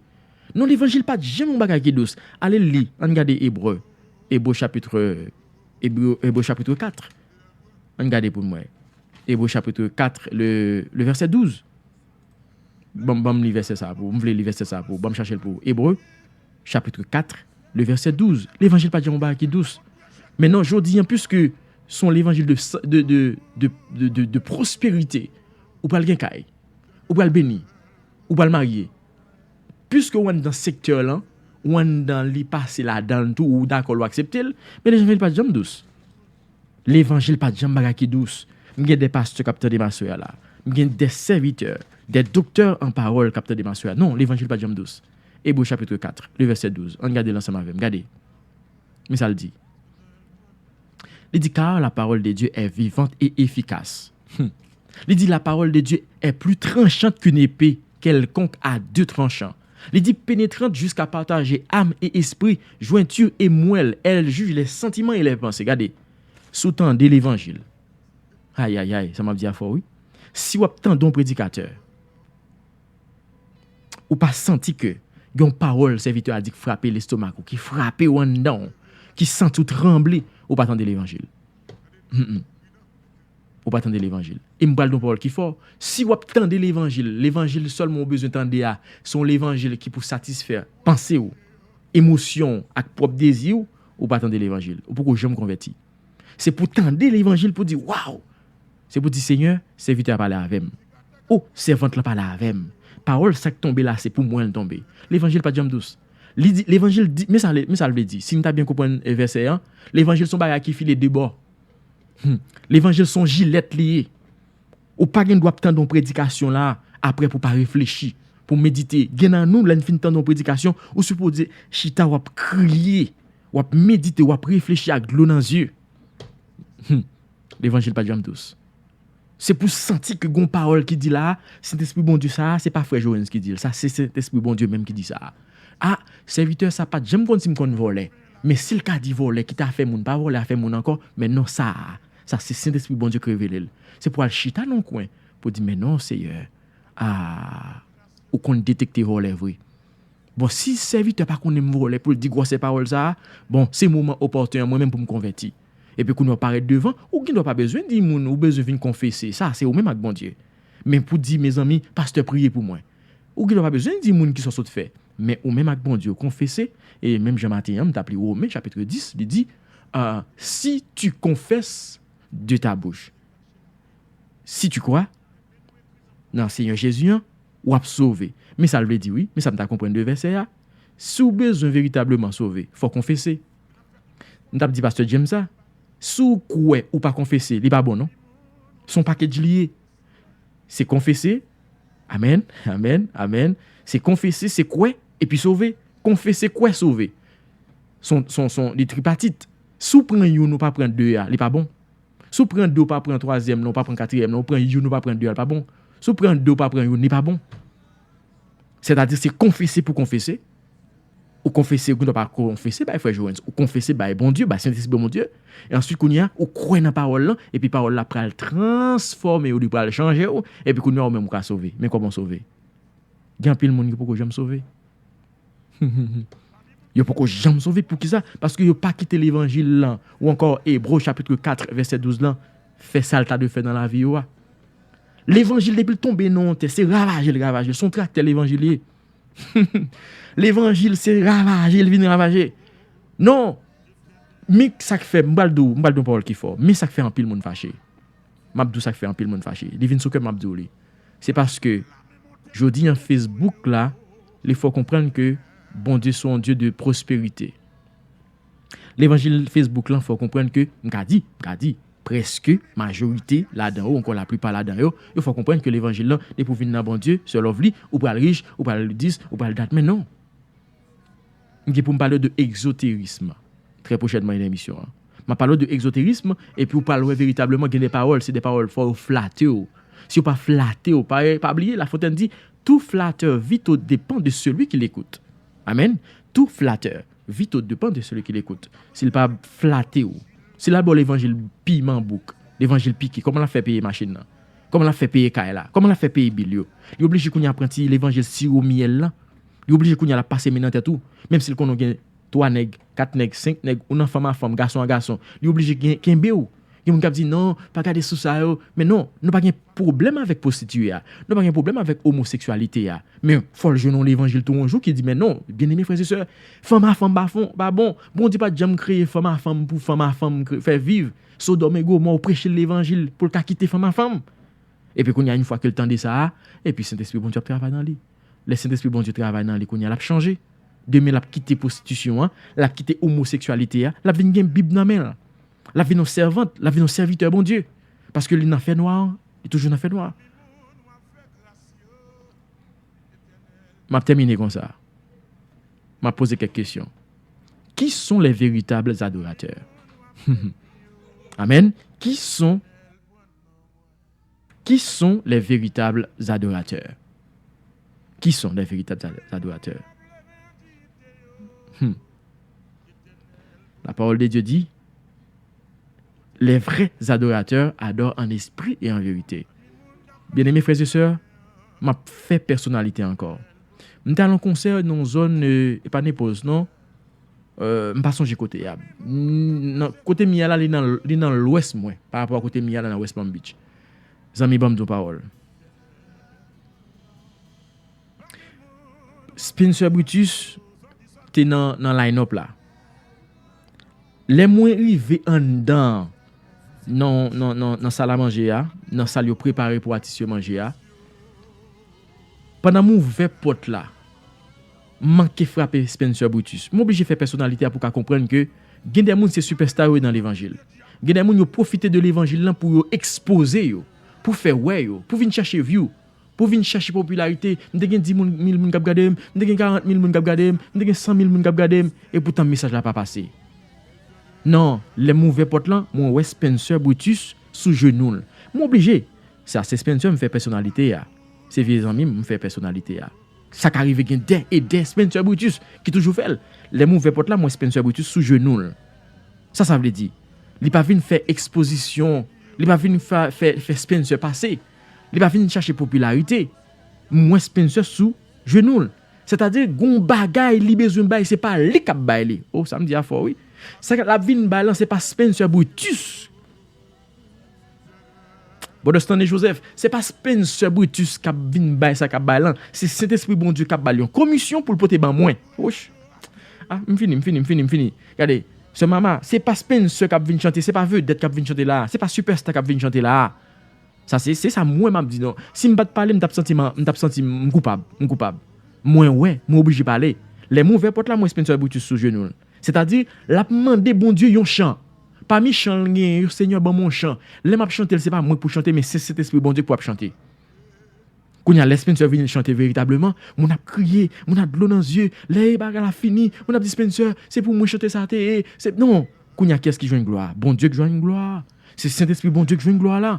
Non, levanjil pa t janm yon bagay ki dous. Ale li, ann gade Ebre. Ebre chapit, Ebre, Ebre chapit kat. Ann gade pou n wè. Ebre chapit kat, le, le vèsè douz. Ban m, ban m li vèsè sa pou ou. M vle li vèsè sa pou ou. Ban m chache l pou ou. Ebre, chapit kat, le vèsè douz. Levanjil pa t janm yon bagay ki dous. Men non, jodi a, piske se yon levanjil de, de, de, de, de, de, de pwosperite, ou pral gen kay, ou pral beni, ou pral marye. Piske w anndan sektè lan, w anndan li, pase ladan l tou, ou dakò l, ou aksepte l, men levanjil pa t janm dous. Levanjil pa t janm bagay ki dous. M gen de pastè k ap tande m aswè a la. M gen de sèvitè, de doktè an pawòl k ap tande m aswè a. Non, levanjil pa t janm dous. Ebre chapit kat, le vèsè douz. Ann gade l ansanm avè m. Gade. Men sa l di. Li di, car la parole de Dieu est vivante et efficace. Hmm. Li di, la parole de Dieu est plus tranchante qu'une épée quelconque à deux tranchants. Li di, pénétrante jusqu'à partager âme et esprit, jointure et moelle. Elle juge les sentiments et les pensées. Gade, si w tande levanjil. Ayayay, sa m ap di a fò, wi. Si w ap tande yon predikatè, ou pa santi ke gen yon pawòl sèvitè a di k frape lestomak ou, ki frape w anndan w, ki santi w tranble, ou pa tande levanjil. Mm, mm. Ou pa tande levanjil. E m pral di yon pawòl ki fò. Si w ap tande levanjil, levanjil sèlman w bezwen tande a, se yon levanjil ki pou satisfè panse w, emosyon w ak pwòp dezi w, ou pa tande levanjil. Ou poko janm konvèti. Se pou tande levanjil pou di, waw! Se pou di, Senyè, sèvitè a pale avè m. O, sèvant lan pale avè m. Pawòl sa k tonbe la, se pou mwen l tonbe. Levanjil pa t janm dous. Li di, levanjil di, men sa, men sa l vle di. Si n ta byen konprann, eh, vèsè an, levanjil se yon bagay ki file de bò. Hmm. Levanjil se yon jilèt li ye. Ou pa gen dwa ap tande yon predikasyon la, apre pou w pa reflechi, pou w medite. Gen nan nou, lè n fin tande yon predikasyon, ou sipoze chita w ap kriye. W ap medite, w ap reflechi ak dlo nan zye. Hmm. Levanjil pa t janm dous. Se pou santi ke gon pawòl ki di la a, Sentespri Bondye sa a, se pa frè Joens ki di l, sa se Sentespri Bondye menm ki di sa a. A, sèvitè sa pa t janm konn si m konn vòlè. Men si l ka di vòlè ki ta fè moun pa vòlè, a fè moun ankò, men non sa a, sa se Sentespri Bondye k revele l. Se pou al chita nan yon kwen, pou di, men non, Seyè, a, ou konn detekte vòlè vre. Bon, si sèvitè pa konnen m vòlè pou l di gwosè pawòl sa a, bon, se moman opòten an mwen menm pou m konvèti. Epi kounye a w parèt devan, ou gendwa pa bezwen di moun ou bezwen vin konfese. Sa, se ou menm ak Bondye. Men pou di, mezanmi, pastè priye pou mwen. Ou gendwa pa bezwen di moun kisa w sot fè. Men ou menm ak Bondye w konfese, e menm jan maten an, m t ap li Women chapit dis, li di, ah, si tu confesses de ta bouche, si tu crois nan Senyè Jezi an, w ap sove. Men sa l vle di, wi. Men sa m ta konprann de vèsè a. Si w bezwen veritableman sove, fò w konfese. M t ap di pastè James sa, si w kwè ou pa konfese, li pa bon non. Se yon package li ye. Se konfese, amèn, amèn, amèn. Se konfese, se kwè, epi sove. Konfese, kwè, sove. Son, son, son, li tripatit. Si w pran youn, ou pa pran de a, li pa bon. Si w pran de, ou pa pran twazyèm lan, ou pa pran katriyèm lan, ou pran youn, ou pa pran de a, li pa bon. Si w pran de, ou pa pran youn, li pa bon. Sètadi, se konfese pou konfese. Ou konfese, ou gendwa pa konfese bay frè Joens. Ou konfese bay Bondye, bay Sentespri Bondye. E answit, kounye a, ou kwè nan pawòl lan, epi pawòl la pral transfòme w, li pral chanje w, epi kounye a, ou menm ou ka sove. Men kòman w sove? Gen anpil moun ki poko janm sove. Yo poko janm sove. Poukisa? Paske yo pa kite levanjil lan, ou ankò Ebre chapit kat vèsè douz lan, fè sa l ta dwe fè nan lavi yo a. Levanjil, depi l tonbe nan yon tè, se ravaje l ravaje. Se yon traktè levanjil ye. Levanjil, se ravaje l vin ravaje. Non! Men sa k fè, m pral di w, m pral di w yon pawòl ki fò. Men sa k fè anpil moun fache. M ap di w sa k fè anpil moun fache. Li vin sou kè m, m ap di w li. Se paske jodi an, Facebook la, li fè w konprann ke Bondye se yon Dye de pwosperite. Levanjil Facebook lan fè w konprann ke, m ka di, m ka di, prèske majorite ladan yo, ankò laplipa ladan yo, yo fè w konprann ke levanjil lan, depi w vin nan Bondye, sè Lovely, ou pral rich, ou pral dis, ou pral dat, men non. M gen pou m pale w de egzoterism trè pwochènman nan emisyon an. M ap pale w de egzoterism, epi w pral wè veritableman gen de pawòl, se de pawòl fò yo flate w. Si yo pa flate w, pa, pa bliye, La Fontaine di, tout flatteur vit aux dépens de celui qui l'écoute. Amèn. Tout flatteur vit aux dépens de celui qui l'écoute. Si l pa flate w, si l al ba w levanjil piman bouk, levanjil pike, kòman l ap fè peye machin nan? Kòman l ap fè peye kay la? Kòman l ap fè peye bil yo? Li oblije kounye a pran ti levanjil siwo myèl lan. Li oblije kounye a l ap pase men nan tèt ou. Menm si l konnen w gen twa nèg, kat nèg, senk nèg, ou nan fanm a fanm, gason a gason, li oblije gen, kenbe w. Gen moun k ap di, "Non, pa gade sou sa yo." Men non, nou pa gen pwoblèm avèk pwostitiye a. Nou pa gen pwoblèm avèk omoseksyalite a. Men fò l jwenn yon levanjil tou yon jou ki di, "Men non, byeneme frè e sè, fanm a fanm pa fon, pa bon. Bondye pa t janm kreye fanm a fanm pou fanm a fanm kre-, fè viv. Sodòm e Gomò, ou preche l levanjil pou l ka kite fanm a fanm." Epi kounye a, yon fwa ke l tande sa a, epi Sentespri Bondye ap travay nan li. Lè Sentespri Bondye travay nan li, kounye a, l ap chanje. Demen, l ap kite pwostitisyon an, l ap kite omoseksyalite a, l ap vin gen Bib nan men l. L ap vin yon sèvant, l ap vin yon sèvitè Bondye. Paske li nan fènwa an, li toujou nan fènwa. M ap tèmine konsa. M ap poze kèk kesyon. Qui sont les véritables adorateurs? Amen. Qui sont, qui sont les véritables adorateurs? Qui sont les véritables ad-, adorateurs? Hmm. La parole de Dieu dit, les vrais adorateurs adorent en esprit et en vérité. Byeneme frè e sè, m ap fè pèsonalite ankò. M t al nan konsè nan yon zòn, euh, e pa Nepoz, non. Euh, m pa sonje kote a. N-, nan, kote m ye a la, li nan, li nan lwès mwen, pa rapò a kote m ye a la nan West Palm Beach. Zanmi, ban m di w pawòl. Spencer Brutus te nan, nan line-up la. Lè mwen rive anndan, nan, nan, nan, nan sal a manje a, nan sal yo prepare pou atis yo manje a, pandan m ouvè pòt la, m manke frape Spencer Brutus. M oblije fè pèsonalite a pou w ka konprann ke gen de moun se sipèsta yo ye nan levanjil. Gen de moun yo pwofite de levanjil lan pou yo ekspoze yo, pou fè wè yo, pou vin chèche view. Pou vin chèche popilarite, m te gen dis moun, mil moun k ap gade m, m te gen karant mil moun k ap gade m, m te gen san mil moun k ap gade m, e poutan mesaj la pa pase. Non, lè m ouvè pòt lan, mwen wè Spencer Brutus sou jenou l. M oblije. Sa se Spencer m fè pèsonalite a. Se vye zanmi m m fè pèsonalite a. Sa ka rive gen dè e dè Spencer Brutus ki toujou fè l. Lè m ouvè pòt la, m wè Spencer Brutus sou jenou l. Sa sa vle di? Li pa vin fè ekspozisyon, li pa vin fè, fè, fè Spencer pase. Li pa vin chache popilarite. M wè Spencer sou jenou l. Sètadi, gon bagay li bezwen bay, se pa li k ap bay li. O, sa m di a fò, wi. Sa l ap vin bay lan, se pa Spencer Brutus. Brother Stanley Joseph, se pa Spencer Brutus k ap vin bay sa k ap bay lan. Se Sentespri Bondye k ap ba l yon komisyon pou l pote ban mwen. Wouch. Ah, m fini, m fini, m fini, m fini. Gade, sè Mama, se pa Spencer k ap vin chante, se pa vedèt k ap vin chante la a, se pa sipèsta k ap vin chante la a. Sa se, se sa mwen m ap di non. Si m pa t pale, m t ap santi m, m t ap santi m koupab, m koupab. Mwen wè, mwen oblije pale. Lè m ouvè pòt la, m wè Spencer Brutus sou jenou l. Sètadi, l ap mande Bondye yon chan. Pami chan l genyen yo, Senyè, ban m yon chan. Lè m ap chante l, se pa mwen k pou chante, men se Sentespri Bondye k pou ap chante. Kounye a, lè Spencer vin chante veritableman, moun ap kriye, moun ap dlo nan zye. Lè bagay la fini, moun ap di, Spencer, se pou mwen chante sa te ye. Se, non, kounye a, kiyès ki jwenn glwa? Bondye k jwenn glwa. Se Sentespri Bondye k jwenn glwa la.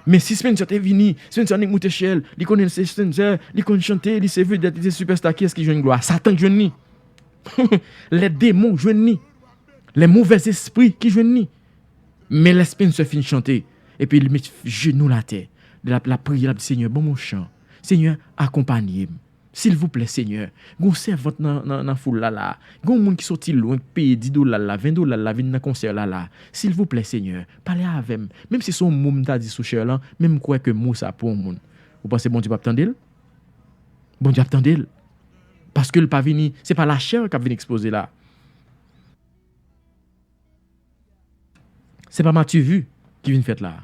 Men si Spencer te vini, Spencer annik moute echèl, li konnen l se Spencer, li konn chante, li se vedèt, li se sipèsta, kiyès ki jwenn glwa? Satan k jwenn li. Lè demon jwenn li. Lè movèzespri ki jwenn li. Men lè Spencer fin chante, epi li met jenou l atè, l ap, l ap priye, l ap di, Senyè, ban m yon chan. Senyè, akonpanye m. Silvouplè, Senyè, gon sèvant nan, nan, nan foul la la. Gon moun ki soti lwen, ki peye dis dola l la, ven dola l la, vin nan konsè la la. Silvouplè, Senyè, pale avè m. Menm si se yon mo m ta di sou chè lan, men m kwè ke mo sa pou yon moun. Ou panse Bondye p ap tande l? Bondye ap tande l. Paske l pa vini, se pa lachè k ap vin ekspoze la. Se pa mativi ki vin fèt la.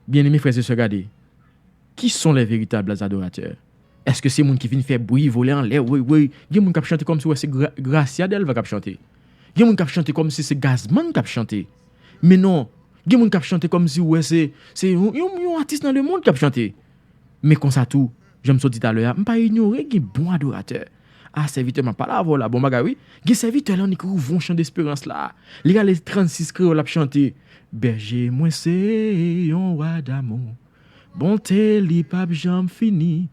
Byeneme frè e sè, gade. Qui sont les véritables adorateurs? Èske se moun ki vin fè bri, vole anlè, woy, woy? Gen moun k ap chante kòmsi w wè se Gra-, Gracia Delva k ap chante. Gen moun k ap chante kòmsi se Gazman k ap chante. Men non, gen moun k ap chante kòmsi w wè se, se yon, yon, yon atis nan lemonn k ap chante. Men konsa tou, jan m sot di talè a, m pa inyore gen bon adoratè. A, sèvitè, m ap pale avè w la, bon bagay wi. Gen sèvitè lan ki ouvri yon chan desperans la. Li rale trannsis kreyòl ap chante. Bèje mwen se yon wa damou. Bonte li p ap janm fini.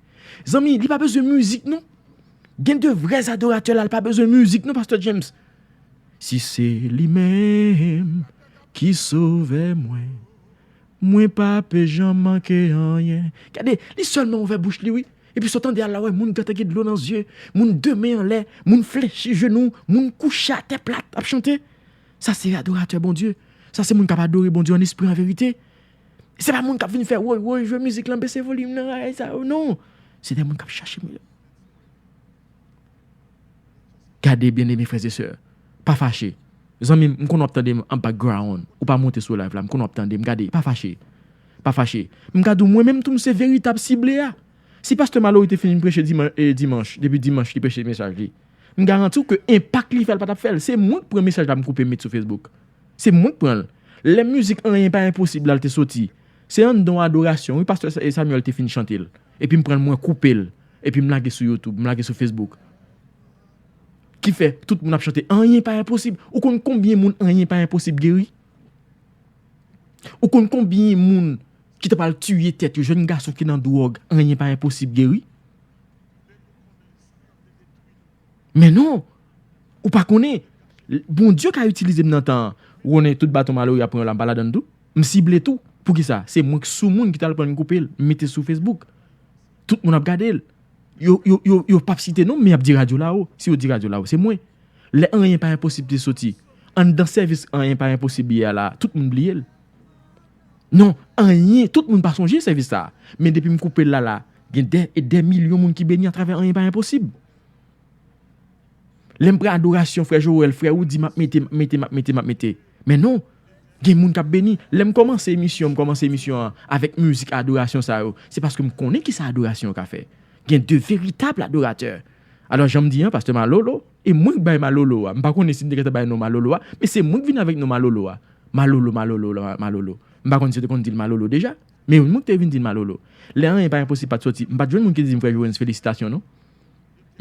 Zanmi, li pa bezwen mizik non. Gen de vrè adoratè la, li pa bezwen mizik non, Pastè James. Si se li menm ki sovè mwen, mwen p ap janm manke anyen. Gade, li sèlman ouvè bouch li wi. Epi sa w tande a la, wè moun gentan gen dlo nan zye, moun de men anlè, moun flechi jenou, moun kouche atè plat ap chante. Sa se adoratè Bondye. Sa se moun k ap adore Bondye an espri, an verite. Se pa moun k ap vin fè woy woy, jwe mizik lan, bese volim nan, ay sa yo, non. Se de moun k ap chache milyon. Gade, byeneme frè e sè, pa fache. Zanmi m, m konn w ap tande m an background. Ou pa monte sou live la, m konn w ap tande m. Gade, pa fache. Pa fache. M ka di w, mwen menm tou, m se veritab sible a. Si pastè Malory te fin preche diman-, e, dimanch, depi dimanch li preche mesaj li, m garanti w ke enpak li fè l pa t ap fè l. Se mwen k pran mesaj la, m koupe, m met sou Facebook. Se mwen k pran l. Lè mizik Anyen pa enposib la, l te soti, se anndan yon adorasyon, wi, pastè Sa-, e Samuel te fin chante l. Epi m pran l, mwen koupe l. Epi m lage sou YouTube, m lage sou Facebook. Ki fè tout moun ap chante Anyen pa enposib. Ou konn konbyen moun Anyen pa enposib geri? Ou konn konbyen moun ki ta pral tiye tèt yo, jèn gason ki nan dwòg, Anyen pa enposib geri? Men non, ou pa konnen. Bondye ka itilize m nan tan an. Ou konnen tout baton Malory ap pran yo la, m pa ladann tou. M sible tou. Poukisa? Se mwen k sou moun ki t al pran l, m koupe l, m mete sou Facebook. Tout moun ap gade l. Yo, yo, yo, yo p ap site non m, men y ap di Radyo Lawo. Si yo di Radyo Lawo, se mwen. Lè Anyen pa enposib te soti, anndan sèvis Anyen pa enposib ye a la, tout moun bliye l. Non, Anyen, tout moun pa sonje sèvis sa a. Men depi m koupe l la la, gen dè e dè milyon moun ki beni atravè Anyen pa enposib. Lè m pran adorasyon, frè Joel, frè Woody, m ap mete, m ap mete, m ap mete, m ap mete. Men non, gen moun k ap beni. Lè m kòmanse emisyon, m kòmanse emisyon an avèk mizik adorasyon sa yo, se paske m konnen kisa adorasyon ka fè. Gen de veritab adoratè. Alò, jan m di an, pastè Malolo, e mwen k bay Malolo a. M pa konnen si m te gentan bay non Malolo a, men se mwen k vin avèk non Malolo a. Malolo, Malolo, la, Malolo. M pa konn si yo te konn di l Malolo deja, men mwen k te vin di l Malolo. Lè Anyen pa enposib pa t soti, m pa t jwenn moun ki di m, frè Joens, felisitasyon non.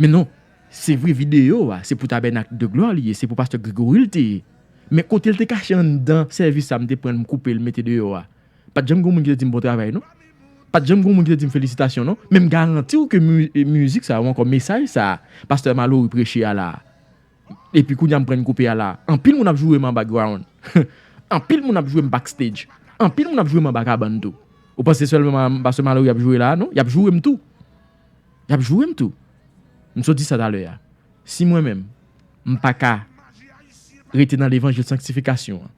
Men non, se vre videyo a, se pou Tabènak de Glwa li ye, se pou pastè Gregory l te ye. Men kote l te kache anndan sèvis sa, m te pran l, m koupe l, m mete deyò a. Pa t janm gen moun ki te di m bon travay, non. Pa t janm gen moun ki te di m felisitasyon, non. Men m garanti w ke mi- mizik sa, ou ankò mesaj sa, Pastè Malory preche a la. Epi kounye a m pran l koupe a la. Anpil moun ap joure m an background. Anpil moun ap joure m backstage. Anpil moun ap joure m anba kabann tou. Ou panse sèlman Pastè Malory ap joure la? Non, y ap joure m tou. Y ap joure m tou. M sot di sa talè a. Si mwen menm, m pa ka rete nan levanjil sanktifikasyon an,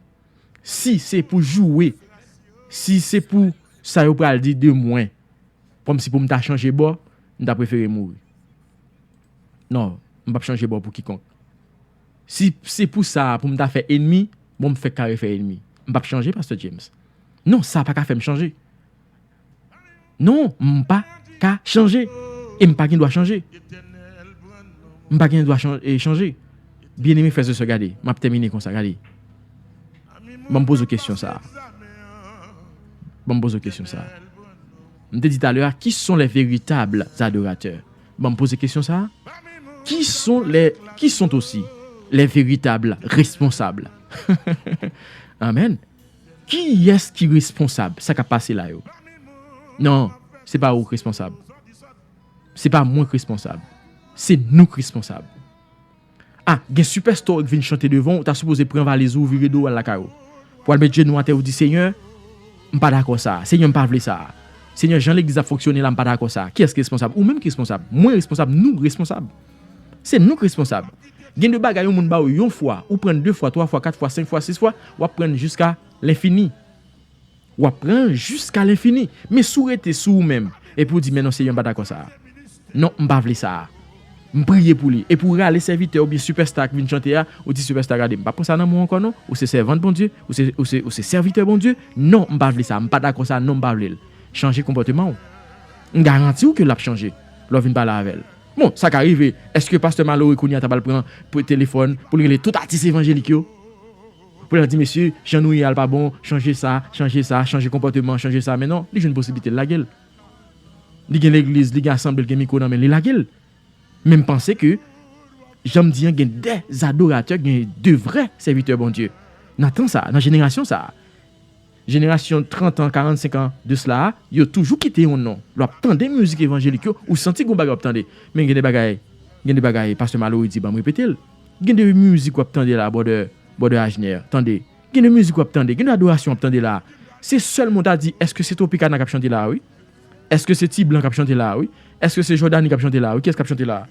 si se pou joure, si se pou sa yo pral di de mwen, kòmsi pou m ta chanje bò, m ta prefere mouri. Non, m p ap chanje bò pou kikonk. Si se pou sa pou m ta fè enmi, bon, m fèk kare fè enmi. M p ap chanje, Pastè James. Non, sa pa ka fè m chanje. Non, m pa ka chanje. E m pa gen dwa chanje. M pa gen dwa chan- e chanje. Byeneme frè e sè, gade, m ap tèmine konsa, gade. Ban m poze w kesyon sa a. Ban m poze w kesyon sa a. M te di talè a, qui sont les véritables adorateurs? Ban m poze kesyon sa a. Qui sont les, qui sont aussi les véritables responsables? Amen. Kiyès ki responsab sa k ap pase la yo? Non, se pa ou k responsab. Se pa mwen k responsab. Se nou k responsab. Ah, gen sipèsta ki vin chante devan w, ou ta sipoze pran valiz ou, vire do w al lakay ou. Pou al met jenou atè, ou di, Senyè, m pa dakò sa. Senyè, m pa vle sa. Senyè, jan legliz ap fonksyone la, m pa dakò sa. Kiyès ki responsab? Ou menm ki responsab. Mwen responsab, nou responsab. Se nou k responsab. Gen de bagay yon moun ba ou yon fwa, ou pran de fwa, twa fwa, kat fwa, senk fwa, sis fwa, w ap pran jiska lenfini. W ap pran jiska lenfini. Men si w rete sou ou menm, epi w di, men non, Senyè, m pa dakò sa a. Non, m pa vle sa a. M priye pou li. Epi w rale sèvitè oubyen sipèsta k vin chante a, ou di, sipèsta, gade, m pa pran sa nan men w ankò non. Ou se sèvant Bondye, ou se, ou se, ou se sèvitè Bondye. Non, m pa vle sa a. M pa dakò sa a, non, m pa vle l. Chanje konpòteman w. M garanti w ke l ap chanje lè w vin pale avè l. Bon, sa ka rive. Èske Pastè Malory kounye a ta pral pran pou telefòn pou l rele tout atis evanjelik yo? Pou l di, mesye, jan nou ye a l pa bon, chanje sa, chanje sa, chanje konpòteman, chanje sa. Men non, li jwenn posiblite, l lage l. Li gen legliz, li gen asanble, li gen mikwo nan men l, li lage l. Men m panse ke, jan m di an, gen de adoratè, gen de vrè sèvitè Bondye. Nan tan sa, nan jenerasyon sa. Jenerasyon trant an, karannsenk an de sila a, yo toujou kite yon non. Lè w ap tande mizik evanjelik yo, ou santi gon bagay w ap tande. Men gen de bagay, gen de bagay Pastè Malory di, ban m repete l. Gen de mizik w ap tande la, brother, brother Ajner, tande. Gen de mizik w ap tande, gen de adorasyon w ap tande la. Se sèlman w ta di, èske se Tropicana k ap chante la a, wi? Èske se Ti Blan k ap chante la a, wi? Èske se Jordany k ap chante la a, wi? Kiyès k ap chante la a?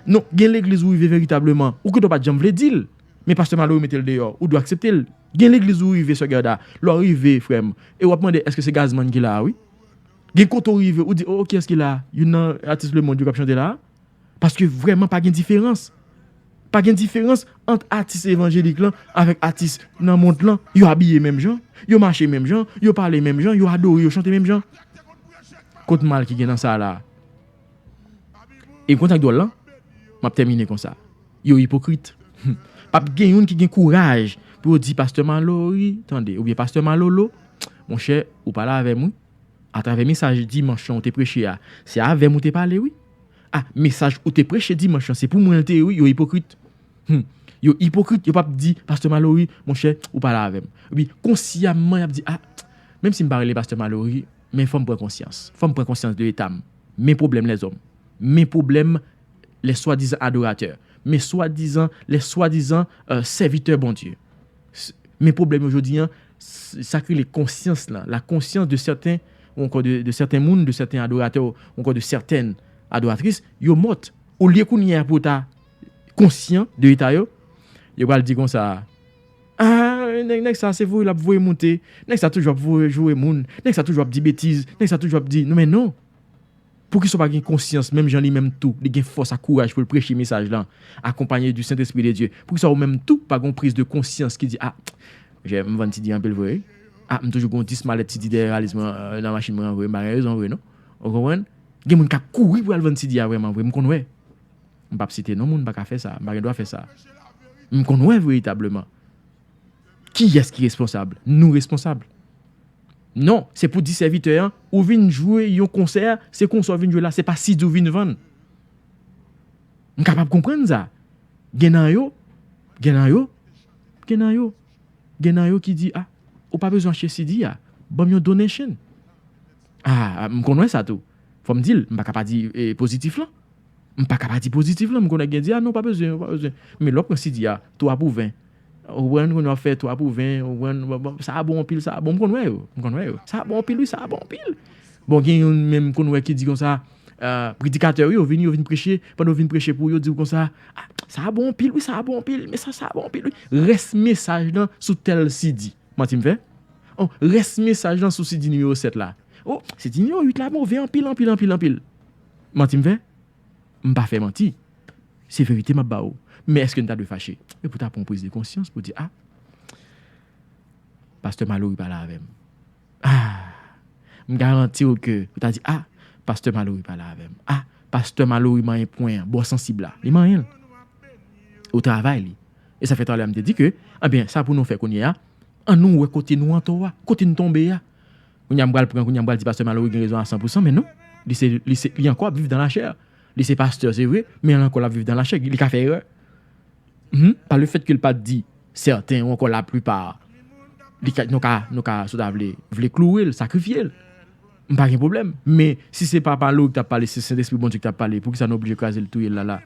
Non, gen legliz ou rive veritableman, ou gentan pa t janm vle di l. Men Pastè Malory mete l deyò, ou dwe aksepte l. Gen legliz ou rive, sè Gerda, lè w rive, frè m, e w ap mande, èske se Gazman ki la a, wi? Gen kote w rive, ou di, o, kiyès ki la a? Youn nan atis lemonn yo k ap chante la a? Paske vrèman pa gen diferans. Pa gen diferans ant atis evanjelik lan avèk atis nan mond lan. Yo abiye menm jan, yo mache menm jan, yo pale menm jan, yo adore, yo chante menm jan. Kot mal ki gen nan sa la? E m konn sa k dwòl lan, m ap tèmine konsa. Yo ipokrit. P ap gen youn ki gen kouraj pou yo di, Pastè Malory, tande, oubyen Pastè Malolo, monchè, ou pale avè m, wi. Atravè mesaj dimanch lan ou te preche a, se avè m ou te pale, wi. Ah, mesaj ou te preche dimanch lan, se pou mwen l te ye, wi. Yo ipokrit. Hmm. Yo ipokrit, yo p ap di, Pastè Malory, monchè, ou pale avè m. Epi, konsyamman, y ap di, ah, menm si m pa rele Pastè Malory, men fò m pran konsyans. Fò m pran konsyans de eta m. Men pwoblèm lèzòm. Men pwoblèm les soi-disant adorateurs. Men swadizan, les swadizan, euh, sèvitè Bondye. S- Men pwoblèm yo jodi an, s- sa k rele konsyans lan, la conscience de certains, ou ankò de, de certains moun, de certains adorateurs, ou ankò de certaines adoratrices, yo mòt. Olye kounye a pou w ta konsyan de eta yo, yo pral di konsa, ah, nèg, nèg sa se voye l ap voye moute, nèg sa toujou ap voye joure moun, nèg sa toujou ap di betiz, nèg sa toujou ap di, non men non. Poukisa w pa gen konsyans, menm jan li menm tou, li gen fòs ak kouraj pou l preche mesaj lan, akonpaye du Saint-Esprit de Dieu? Poukisa ou menm tou pa gen yon priz de konsyans ki di, ah, monchè, m vann C D anpil vre, wi. Ah, m toujou gen yon dis malèt C D dèyè valiz mwen, euh, nan machin mwen an vre, m pa gen rezon vre, non. Ou konprann? Gen moun k ap kouri pou al vann C D a vrèman vre, m konn wè. M p ap site non moun, m pa ka fè sa, m pa gen dwa fè sa. M konn wè veritableman. Kiyès ki responsab? Nou responsab. Non, se pou di sèvitè an, ou vin jwe yon konsè, se konsè w vin jwe la, se pa C D w vin vann. M kapab konprann sa. Gen nan yo, gen nan yo, gen nan yo. Gen nan yo ki di, ah, ou pa bezwen achte C D a, ban m yon donation. Ah, m konn wè sa tou. Fò m di l, m pa ka pa di eh, pozitif lan. M pa ka pa di pozitif lan, m konn gen di, ah non, pa bezwen, pa bezwen. Men lè w pran C D a, twa pou ven. Ou konprann, kounye a w ap fè twa pou ven, ou konprann, bon, bon, sa a bon anpil, sa a bon, m konn wè yo, m konn wè yo. Sa a bon anpil, wi, sa a bon anpil. Bon, gen youn menm m konn wè ki di konsa, ah, predikatè, wi, yo vini, yo vin preche, pandan yo vin preche pou yo, yo di w konsa, ah, sa a bon anpil, wi, sa a bon anpil, mesaj sa a bon anpil, wi. Rès mesaj lan sou tèl C D. Manti m fè? Oh, rès mesaj lan sou C D nimewo sèt la. Oh, C D nimewo uit la move anpil, anpil, anpil, anpil. Manti m fè? M pa fè manti. Se verite m ap ba ou. Men èske n ta dwe fache? E pou ta pran yon priz de konsyans pou di, ah, pastè Malory pale avè m. Ah, m garanti w ke ou ta di, ah, pastè Malory pale avè m. Ah, pastè Malory manyen pwen an, bò sansib la. Li manyen l. Ou travay li. E sa fè talè a m te di ke, ebyen, sa pou nou fè kounye a, an nou wè kote nou antò a, kote n tonbe a. Kounye a m pral pran, kounye a m pral di pastè Malory gen rezon a san pou san, men non. Li se, li se, li ankò ap viv dan lachè. Li se pastè, se vre, men l ankò l ap viv dan lachè, li ka fè erè. Mhm. Pa le fèt ke l pa t di sèten ou ankò laplipa, li ka, nou ka, nou ka, si w ta vle, vle kloure l, sakrifye l. M pa gen pwoblèm. Men, si se pa Malory ki t ap pale, si se Sentespri Bondye ki t ap pale, poukisa nou oblije kraze l, touye l la la?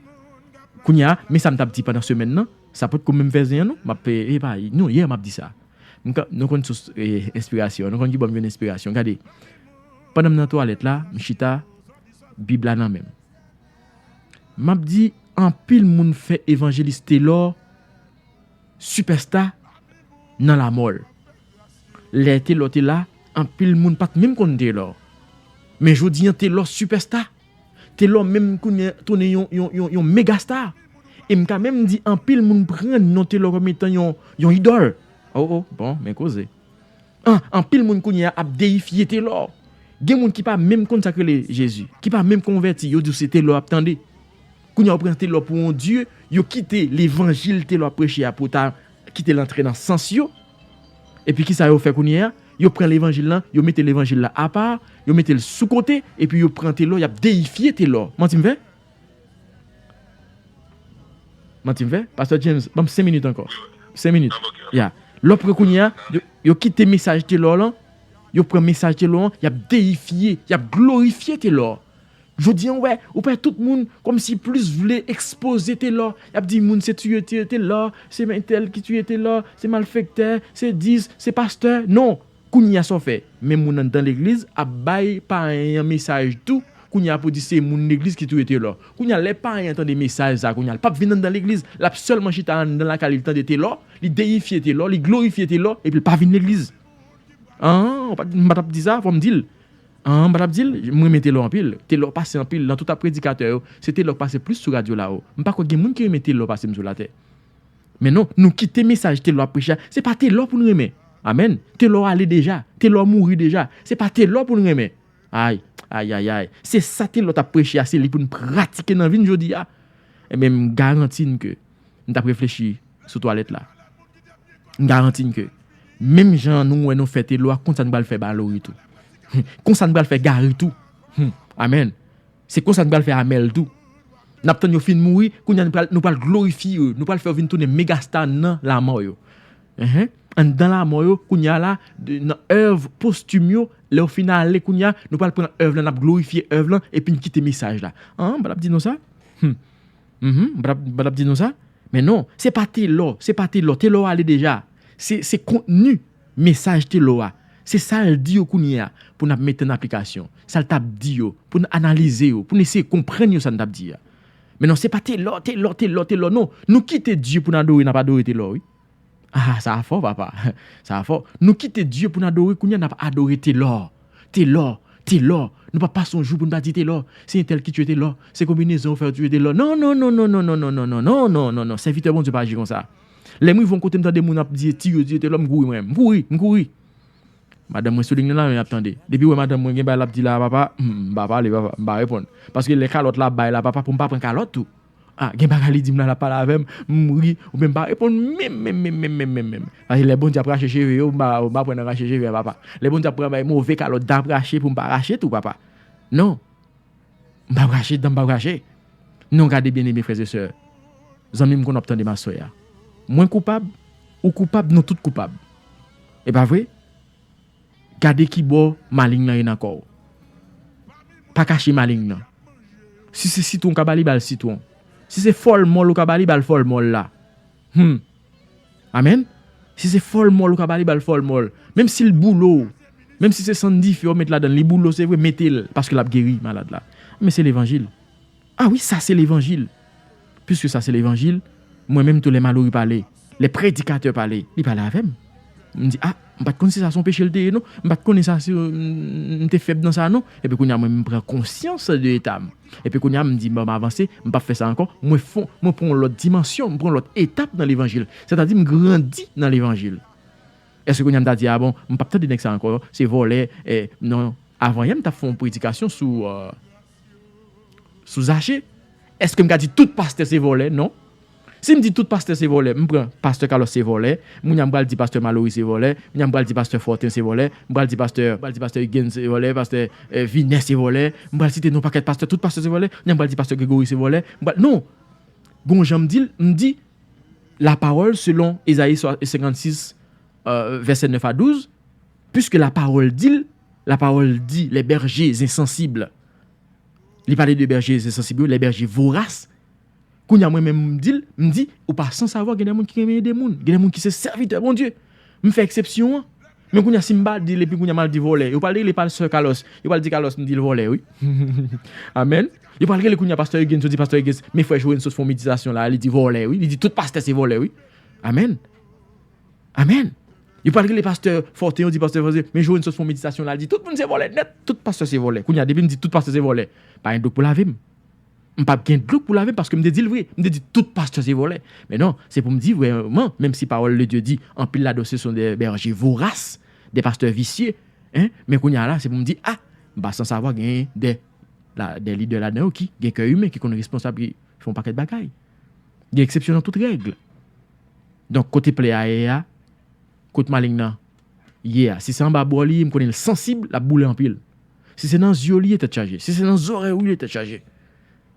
Kounye a, men sa m t ap di pandan semèn nan, sa potko menm fè zen an, non? M ap, e, e pa, non, yè m ap di sa. M ka, nou konn sous, e, enspirasyon, nou konn ki bò m jwenn enspirasyon. Gade, pandan m nan twalèt la, m chita, Bib la nan men m. M ap di, anpil moun fè evanjelis Telor sipèsta nan lamò l. Lè Telor te la, anpil moun pa t menm konn Telor. Men jodi an, Telor sipèsta. Telor menm kounye a tounen yon, yon, yon, yon mega star. E m ka menm di anpil moun pran non Telor kòm etan yon, yon idòl. Oh, oh, bon, men koze. An, anpil moun kounye a ap deyifye Telor. Gen moun ki pa menm konn sa k rele Jezi, ki pa menm konvèti, yo di w se Telor y ap tande. Kounye a yo pran Telor pou yon dye, yo kite levanjil Telor ap preche a pou ta kite l antre nan sans yo. Epi kisa yo fè kounye a? Yo pran levanjil lan, yo mete levanjil la apa, yo mete l sou kote, epi yo pran Telor, y ap deyifye Telor. Manti m fè? Manti m fè? Pastè James, ban m senk minit ankò. Senk minit. Ya. Lè w pran kounye a, yo, yo kite mesaj Telor lan, yo pran mesaj Telor an, y ap deyifye, y ap glorifye Telor. Jodi an, w wè, ou wè tout moun kòmsi plis vle ekspoze Telor. Y ap di moun se tiye, tiye Telor, se entèl ki tiye Telor, se malfektè, se dis, se pastè. Non! Kounye a sa w fè? Men moun anndan legliz ap bay payen an mesaj tou. Kounye a pou di se moun legliz ki touye Telor. Kounye a lè payen an tande mesaj sa, kounye a l p ap vin anndan legliz. L ap sèlman chita anndan lakay li, li tande Telor, li deyifye Telor, li glorifye Telor, epi l pa vin legliz. An, w pa t, m pa t ap di sa, fò m di l. An, m pa t ap di l, m renmen Telor anpil. Telor pase anpil nan tout ap predikatè yo. Se Telor k pase plis sou radyo la, o. M pa kwè gen moun ki renmen Telor pase m sou latè. Men non, nou kite mesaj Telor ap preche a. Se pa Telor pou n renmen. Amèn. Telor ale deja. Telor mouri deja. Se pa Telor pou n renmen. Ay, ay, ay, ay. Se sa Telor t ap preche a, se li pou n pratike nan vi n jodi a. Ebyen, m garanti n ke n t ap reflechi sou twalèt la. M garanti n ke menm jan nou wè nou fè Telor a, konsa n pral fè Malory tou. Konsa n pral fè Gary tou. Hmm. Amèn. Se konsa n pral fè Amèl tou. N ap tann yo fin mouri, kounye a nou pral, nou pral glorifye yo, nou pral fè yo vin tounen mega star nan lamò yo. Enhen. Anndan lamò yo, kounye a la, de, nan èv postim yo, lè yo fin ale, kounye a, nou pral pran èv lan, n ap glorifye èv lan, epi n kite mesaj la. An, m pa t ap di nou sa? Hmm. Mhm, m pa t ap, m pa t ap di nou sa? Men non, se pa Telor, se pa Telor. Telor ale deja. Se, se kontni mesaj Telor a. Se sa l di yo kounye a pou n ap mete an aplikasyon. Sa l t ap di yo, pou n analize yo, pou n eseye konprann yo sa n t ap di a. Men non, se pa Telor, Telor, Telor, Telor, non. Nou kite Dye pou n adore, n ap adore Telor, wi. Ah, sa a fò, papa. Sa a fò. Nou kite Dye pou n adore, kounye a n ap adore Telor. Telor, Telor. Nou p ap pase yon jou pou n pa di Telor. Se entèl ki tiye Telor. Se konbinezon yo fè yo tiye Telor. Non, non, non. Sèvitè Bondye pa aji konsa. Lè m rive yon kote, m tande moun ap di, tiye, tiye Telor, m kouri mwen. M kouri, m kouri. Madanm mwen sou liy nan la, men ap tande. Depi wè madanm mwen gen bagay l ap di la, papa, hmm, m pa pale, papa, m pa reponn. Paske lè kalòt la bay la, papa, pou m pa pran kalòt tou. Ah, gen bagay li di m la, l ap pale avè m, m ri, oubyen m pa reponn menm, menm, menm. Paske lè Bondye ap rache cheve yo, m pa, m pa pran nan rache cheve a, papa. Lè Bondye ap pran bay move kalòt, dan ap rache pou m pa rache tou, papa. Non. M p ap rache, dan m p ap rache. Non, gade, byeneme frè e sè, zanmi m, konnen w ap tande m aswè a. Mwen koupab, ou koupab, nou tout koupab. E pa vre? Gade ki bò maling nan ye nan kò w. Pa kache maling nan. Si se sitwon w ka ba li, ba l sitwon. Si se fòlmòl ou ka ba li, ba l fòlmòl la. Hmm. Amèn. Si se fòlmòl ou ka ba li, ba l fòlmòl. Menm si l boule w, menm si se sann dife w met ladan l, li boule w, se vre, mete l, paske l ap geri malad la. Men se levanjil. Ah wi, sa se levanjil. Piske sa se levanjil, mwen menm tou lè Malory pale, lè predikatè pale, li pale avè m. M di, ah, m pa t konn si sa se yon peche l te ye non. M pa t konnen sa se, m, m te fèb nan sa non. Epi kounye a mwen m pran konsyans de eta m. Epi kounye a m di, bon, m avanse, m p ap fè sa ankò. Mwen fon, mwen pran yon lòt dimansyon, m pran yon lòt etap nan levanjil. Sètadi m grandi nan levanjil. Èske kounye a m ta di, ah bon, m p ap tande nèg sa ankò, se vòlè, eh, non. Avan yè m t ap fè yon predikasyon sou, euh, sou Zache. Èske m ka di tout pastè se vòlè? Non. Si m di tout pastè se vòlè, m pran pastè Carlos se vòlè, moun nan m pral di pastè Malory se vòlè, moun nan m pral di pastè Fortin se vòlè, m pral di pastè, m pral di pastè Huguens se vòlè, pastè, eh, Vinè se vòlè, m pral site non pakèt pastè, tout pastè se vòlè, moun nan m pral di pastè Gregory se vòlè, m pral, non. Gon jan m di l, m di, la parole selon Ezayi swa-, senkannsis, euh, vèsè nèf a douz, puisque la parole dit, la parole dit, les bergers insensibles. Li pale de berje ensansib yo, les bergers voraces. Kounye a mwen menm m di l, m di, ou pa san savwa, gen de moun ki renmen ede moun, gen de moun ki se sèvitè Bondye. M fè eksepsyon an. Men kounye a si m pa di l, epi kounye a m al di vòlè, yo pral rele pastè Carlos, yo pral di Carlos m di l vòlè, wi. Amèn. Yo pral rele kounye a pastè Huguens, yo di pastè Huguens, men frè Joven sot fè yon meditasyon la, li di vòlè, wi. Li di tout pastè se vòlè, wi. Amèn. Amèn. Yo pral rele pastè Fortin, yo di pastè Fortin, men Joven sot fè yon meditasyon la, li di tout moun se vòlè nèt, tout pastè se vòlè. Kounye a depi m di tout pastè se vòlè, pa gen dlo k pou lave m. M p ap gen dlo k pou lave m paske m te di l vre. M te di tout pastè se vòlè. Men non, se pou m di vrèman, menm si parole de Dieu dit, anpil ladan yo se sont des bergers voraces, des pasteurs vicieux, hein, men kounye a la, se pou m di, ah, m pa san savwa gen de, la, de lidè ladan yo ki gen kè imen, ki konn responsab, ki fè yon pakèt bagay. Gen eksepsyon nan tout règ. Donk, kote plè a ye a, kot maling nan ye a. Si se anba bò li ye, m konnen l sansib, l ap boule anpil. Si se nan zye w li ye, tèt chaje. Si se nan zòrèy ou li ye, tèt chaje.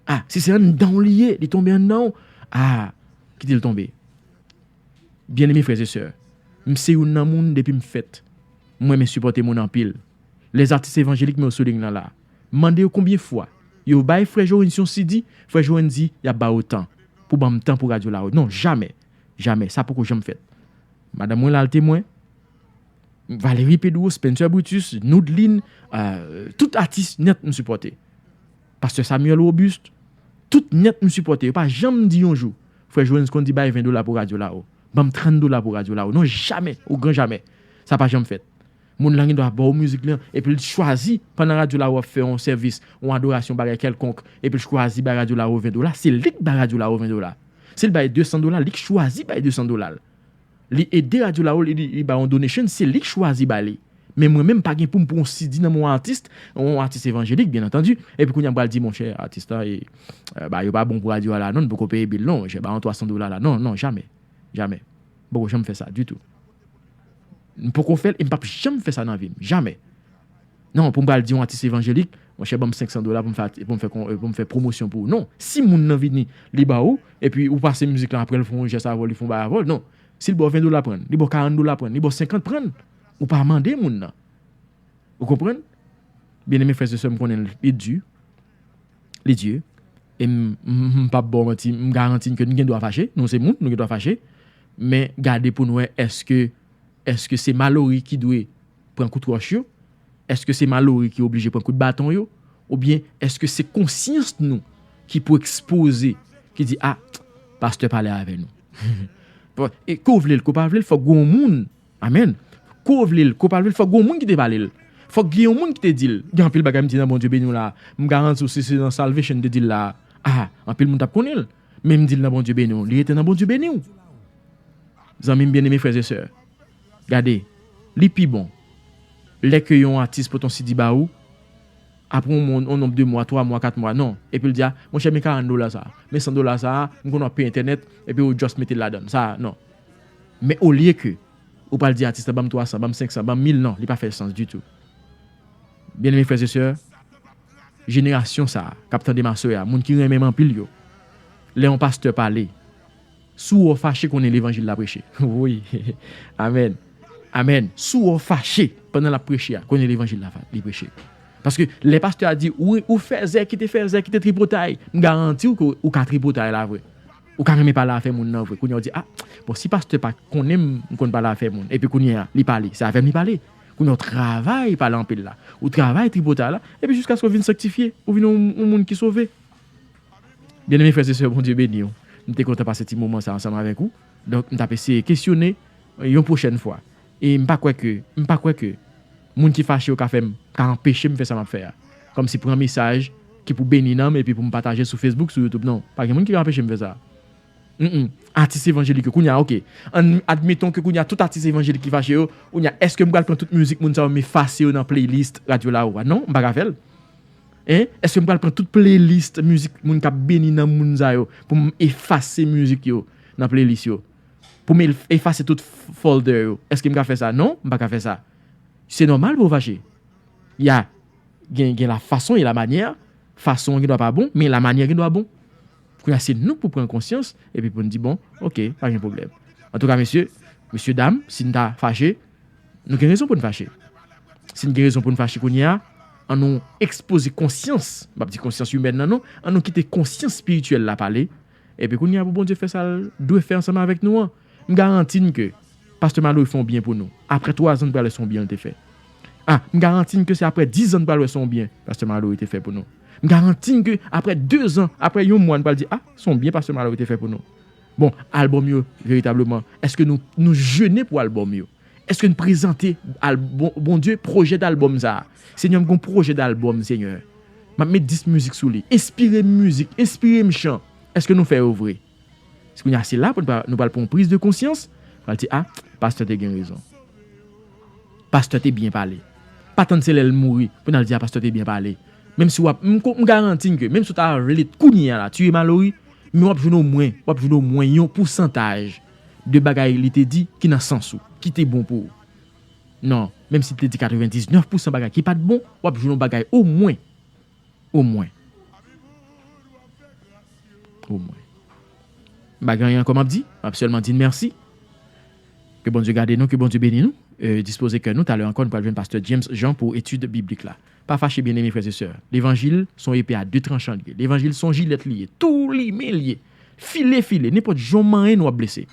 Ah, si se anndan w li ye, li tonbe anndan w, ah, kite l tonbe. Byeneme frè e sè, m se youn nan moun depi m fèt. M renmen sipòte moun anpil. Lèzatis evanjelik m yo sou liy nan la. Mande yo konbyen fwa yo bay frè Joven yon sidi, frè Joven di y ap ba yo tan. Pou ban m tan pou radyo la. Non, jamè. Jamè. Sa poko janm fèt. Madanm mwen la, l temwen. Valerie Pedro, Spencer Brutus, Noudline, euh, tout atis nèt m sipòte. Pastè Samuel Robuste, tout nèt m sipòte. Yo pa janm di yon jou, frè Joven konn di bay ven dola pou radyo la o. Ban m trant dola pou radyo la o. Non, jamè, o gran jamè. Sa pa janm fèt. Moun lan gen dwa ba w mizik lan, epi l chwazi, pandan radyo la o ap fè yon sèvis, yon adorasyon, bagay kèlkonk, epi l chwazi bay radyo la o ven dola, se li k bay radyo la o ven dola. Si l bay de san dola, li k chwazi bay de san dola l. Li ede radyo la o, li, li, li bay yon donation, se li k chwazi bay li. Men mwen menm, pa gen pou m pran yon sidi nan men yon atis, yon atis evanjelik, byen antandi, epi kounye a m pral di, monchè, atis la, e, e, ba, yo pa bon pou radyo a la, non, n poko peye bil, non, monchè, ba yon twa san dola la, non, non, jamè, jamè. M poko janm fè sa ditou. M poko fè l e m p ap janm fè sa nan vi m. Jamè. Non, pou m pral di yon atis evanjelik, monchè, ban m senk san dola pou m fè, pou m fè, pou m fè pwomosyon pou ou. Non. Si moun nan vini, li ba ou, epi ou pase mizik lan apre l fè yon jès avè w, li fè yon bagay avè w, non. Si l ba w ven dola, pran l. Li ba w karant dola, pran l. Li ba w senkant, pran l. Ou pa mande moun nan. Ou konprann? Byeneme frè e sè, m konnen li di. Li di. E m, m, m p ap ba w manti, m garanti n ke nou gen dwa fache. Nou se moun, nou gen dwa fache. Men gade pou n wè èske, èske se Malory ki dwe pran kout wòch yo? Èske se Malory ki oblije pran kout baton yo? Oubyen èske se konsyans nou ki pou ekspoze, ki di, a, pastè pale avè nou? Bon, e ke w vle l, ke w pa vle l, fòk gen yon moun Amèn. Ke w vle l, ke w pa vle l, fòk gen yon moun ki te pale l. Fòk gen yon moun ki te di l. Gen anpil bagay m di nan Bondye beni w la. M garanti w si se nan Salvation te di l la. A, anpil moun t ap konnen l. Men m di l nan Bondye beni w. Li rete nan Bondye beni w. Zanmi m byeneme, frè e sè. Gade, li pi bon. Lè ke yon atis pote yon sidi ba ou, apre yon, yon nonb de mwa, twa mwa, kat mwa, non. Epi l di, a, monchè, men karant dola sa a. Men san dola sa a, m konn w ap peye entènèt, epi ou just mete l ladan l. Sa a, non. Men olye ke ou pral di atis la, ban m twa san, ban m senk san, ban m mil, non, li pa fè sans ditou. Byeneme frè e sè, jenerasyon sa a, k ap tande m aswè a, moun ki renmen m anpil yo, lè yon pastè pale, si w wè w fache, konnen levanjil l ap preche. Wi. Amèn. Amèn. Si w fache pandan l ap preche a, konnen levanjil la li preche. Paske lè pastè a di, ou, ou fèzè, kite fèzè, kite tripotay, m garanti w ke ou ka tripotay la vre. Ou ka renmen pale afè moun nan vre. Kounye a w di, a, bon, si pastè pa konnen m, m konn pale afè moun. Epi kounye a, li pale. Se avè m li pale. Kounye a w travay pale anpil la. Ou travay tripotay la. Epi jiskaske w vin sanktifye. Ou vin yon, yon moun ki sove. Byeneme frè e sè, Bondye beni w. M te kontan pase ti moman sa ansanm avèk ou. Donk, m t ap eseye kesyone yon pwochèn fwa. E m pa kwè ke, m pa kwè ke moun ki fache yo ka fè m, ka anpeche m fè sa m ap fè a. Kòmsi pran mesaj ki pou beni nanm epi pou m pataje l sou Facebook, sou YouTube, non. Pa gen moun ki ka anpeche m fè sa. Mm, mm. Atis evanjelik yo, kounye a, oke. Ann, admeton ke kounye a tout atis evanjelik ki fache yo, kounye a, èske m pral pran tout mizik moun sa yo, m efase yo nan playlist Radyo Lawa a? Non, m pa ka fè l. Hein? Èske m pral pran tout playlist mizik moun k ap beni nanm moun sa yo pou m efase mizik yo nan playlist yo? Pou m el-, efase tout f-, folder yo? Èske m ka fè sa? Non, m pa ka fè sa. Se nòmal pou w fache. Ya, gen, gen la façon et la manière. Fason an gendwa pa bon, men la manière gendwa bon. Kounye a, se nou k pou pran konsyans, epi pou n di, bon, oke, pa gen pwoblèm. Antouka, mesye, mesye dam, si n ta fache, nou gen rezon pou n fache. Si n gen rezon pou n fache kounye a, ann nou ekspoze konsyans, m p ap di konsyans imèn nan non, ann nou kite konsyans espirityèl la pale, epi kounye a pou Bondye fè sa l dwe fè ansanm avèk nou an. M garanti n ke Pastè Malory fè yon byen pou nou. Apre twa zan, n pral wè se yon byen l te fè. A, m garanti n ke se apre diz zan, n pral wè se yon byen Pastè Malory te fè pou nou. M garanti n ke apre de zan, apre yon mwa, n pral di, a, se yon byen Pastè Malory te fè pou nou. Bon, albòm yo, veritableman, èske nou, nou jene pou albòm yo? Èske n prezante al-, bon, Bondye pwojè d albòm sa a? Senyè, m gen yon pwojè d albòm, Senyè. M ap met dis mizik sou li. Enspire m mizik, enspire m chan. Èske nou fè yo vre? Se kounye a, se la pou nou pa-, nou pral pran yon priz de konsyans. Pral di, a, pastè te gen rezon. Pastè te byen pale. Pa tann se lè l mouri pou n al di, a, pastè te byen pale. Menm si w ap, m ko-, m garanti n ke, menm si w ta vle kounye a la, tiye Malory, men w ap jwenn omwen, w ap jwenn omwen yon pousantaj de bagay li te di ki nan sans ou, ki te bon pou ou. Non, menm si l te di katrevendiznèf pousan bagay ki pa t bon, w ap jwenn yon bagay omwen. Omwen. Omwen. M pa gen anyen ankò m ap di, m ap sèlman di n mèsi. Ke Bondye gade nou, ke Bondye beni nou. E, dispoze kè nou, talè ankò, nou pral jwenn pastè James Jean pou etid biblik la. Pa fache, byeneme frè e sè. Levanjil se yon epe a de tranchan li ye. Levanjil se yon jilèt li ye. Tou limen li ye. File, file. Nenpòt jan w manyen l, w ap blese.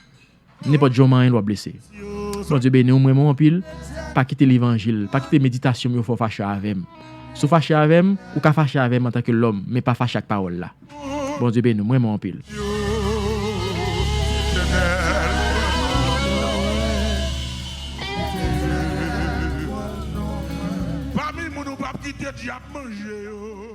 Nenpòt jan w manyen l, w ap blese. Bondye beni w, m renmen w anpil. Pa kite levanjil, pa kite meditasyon m yo fè w fache avè m. Si w fache avè m, ou ka fache avè m antanke lòm, men pa fache ak pawòl la. Bondye beni w, m renmen w anpil. Pami moun ou p ap kite dyab manje yo.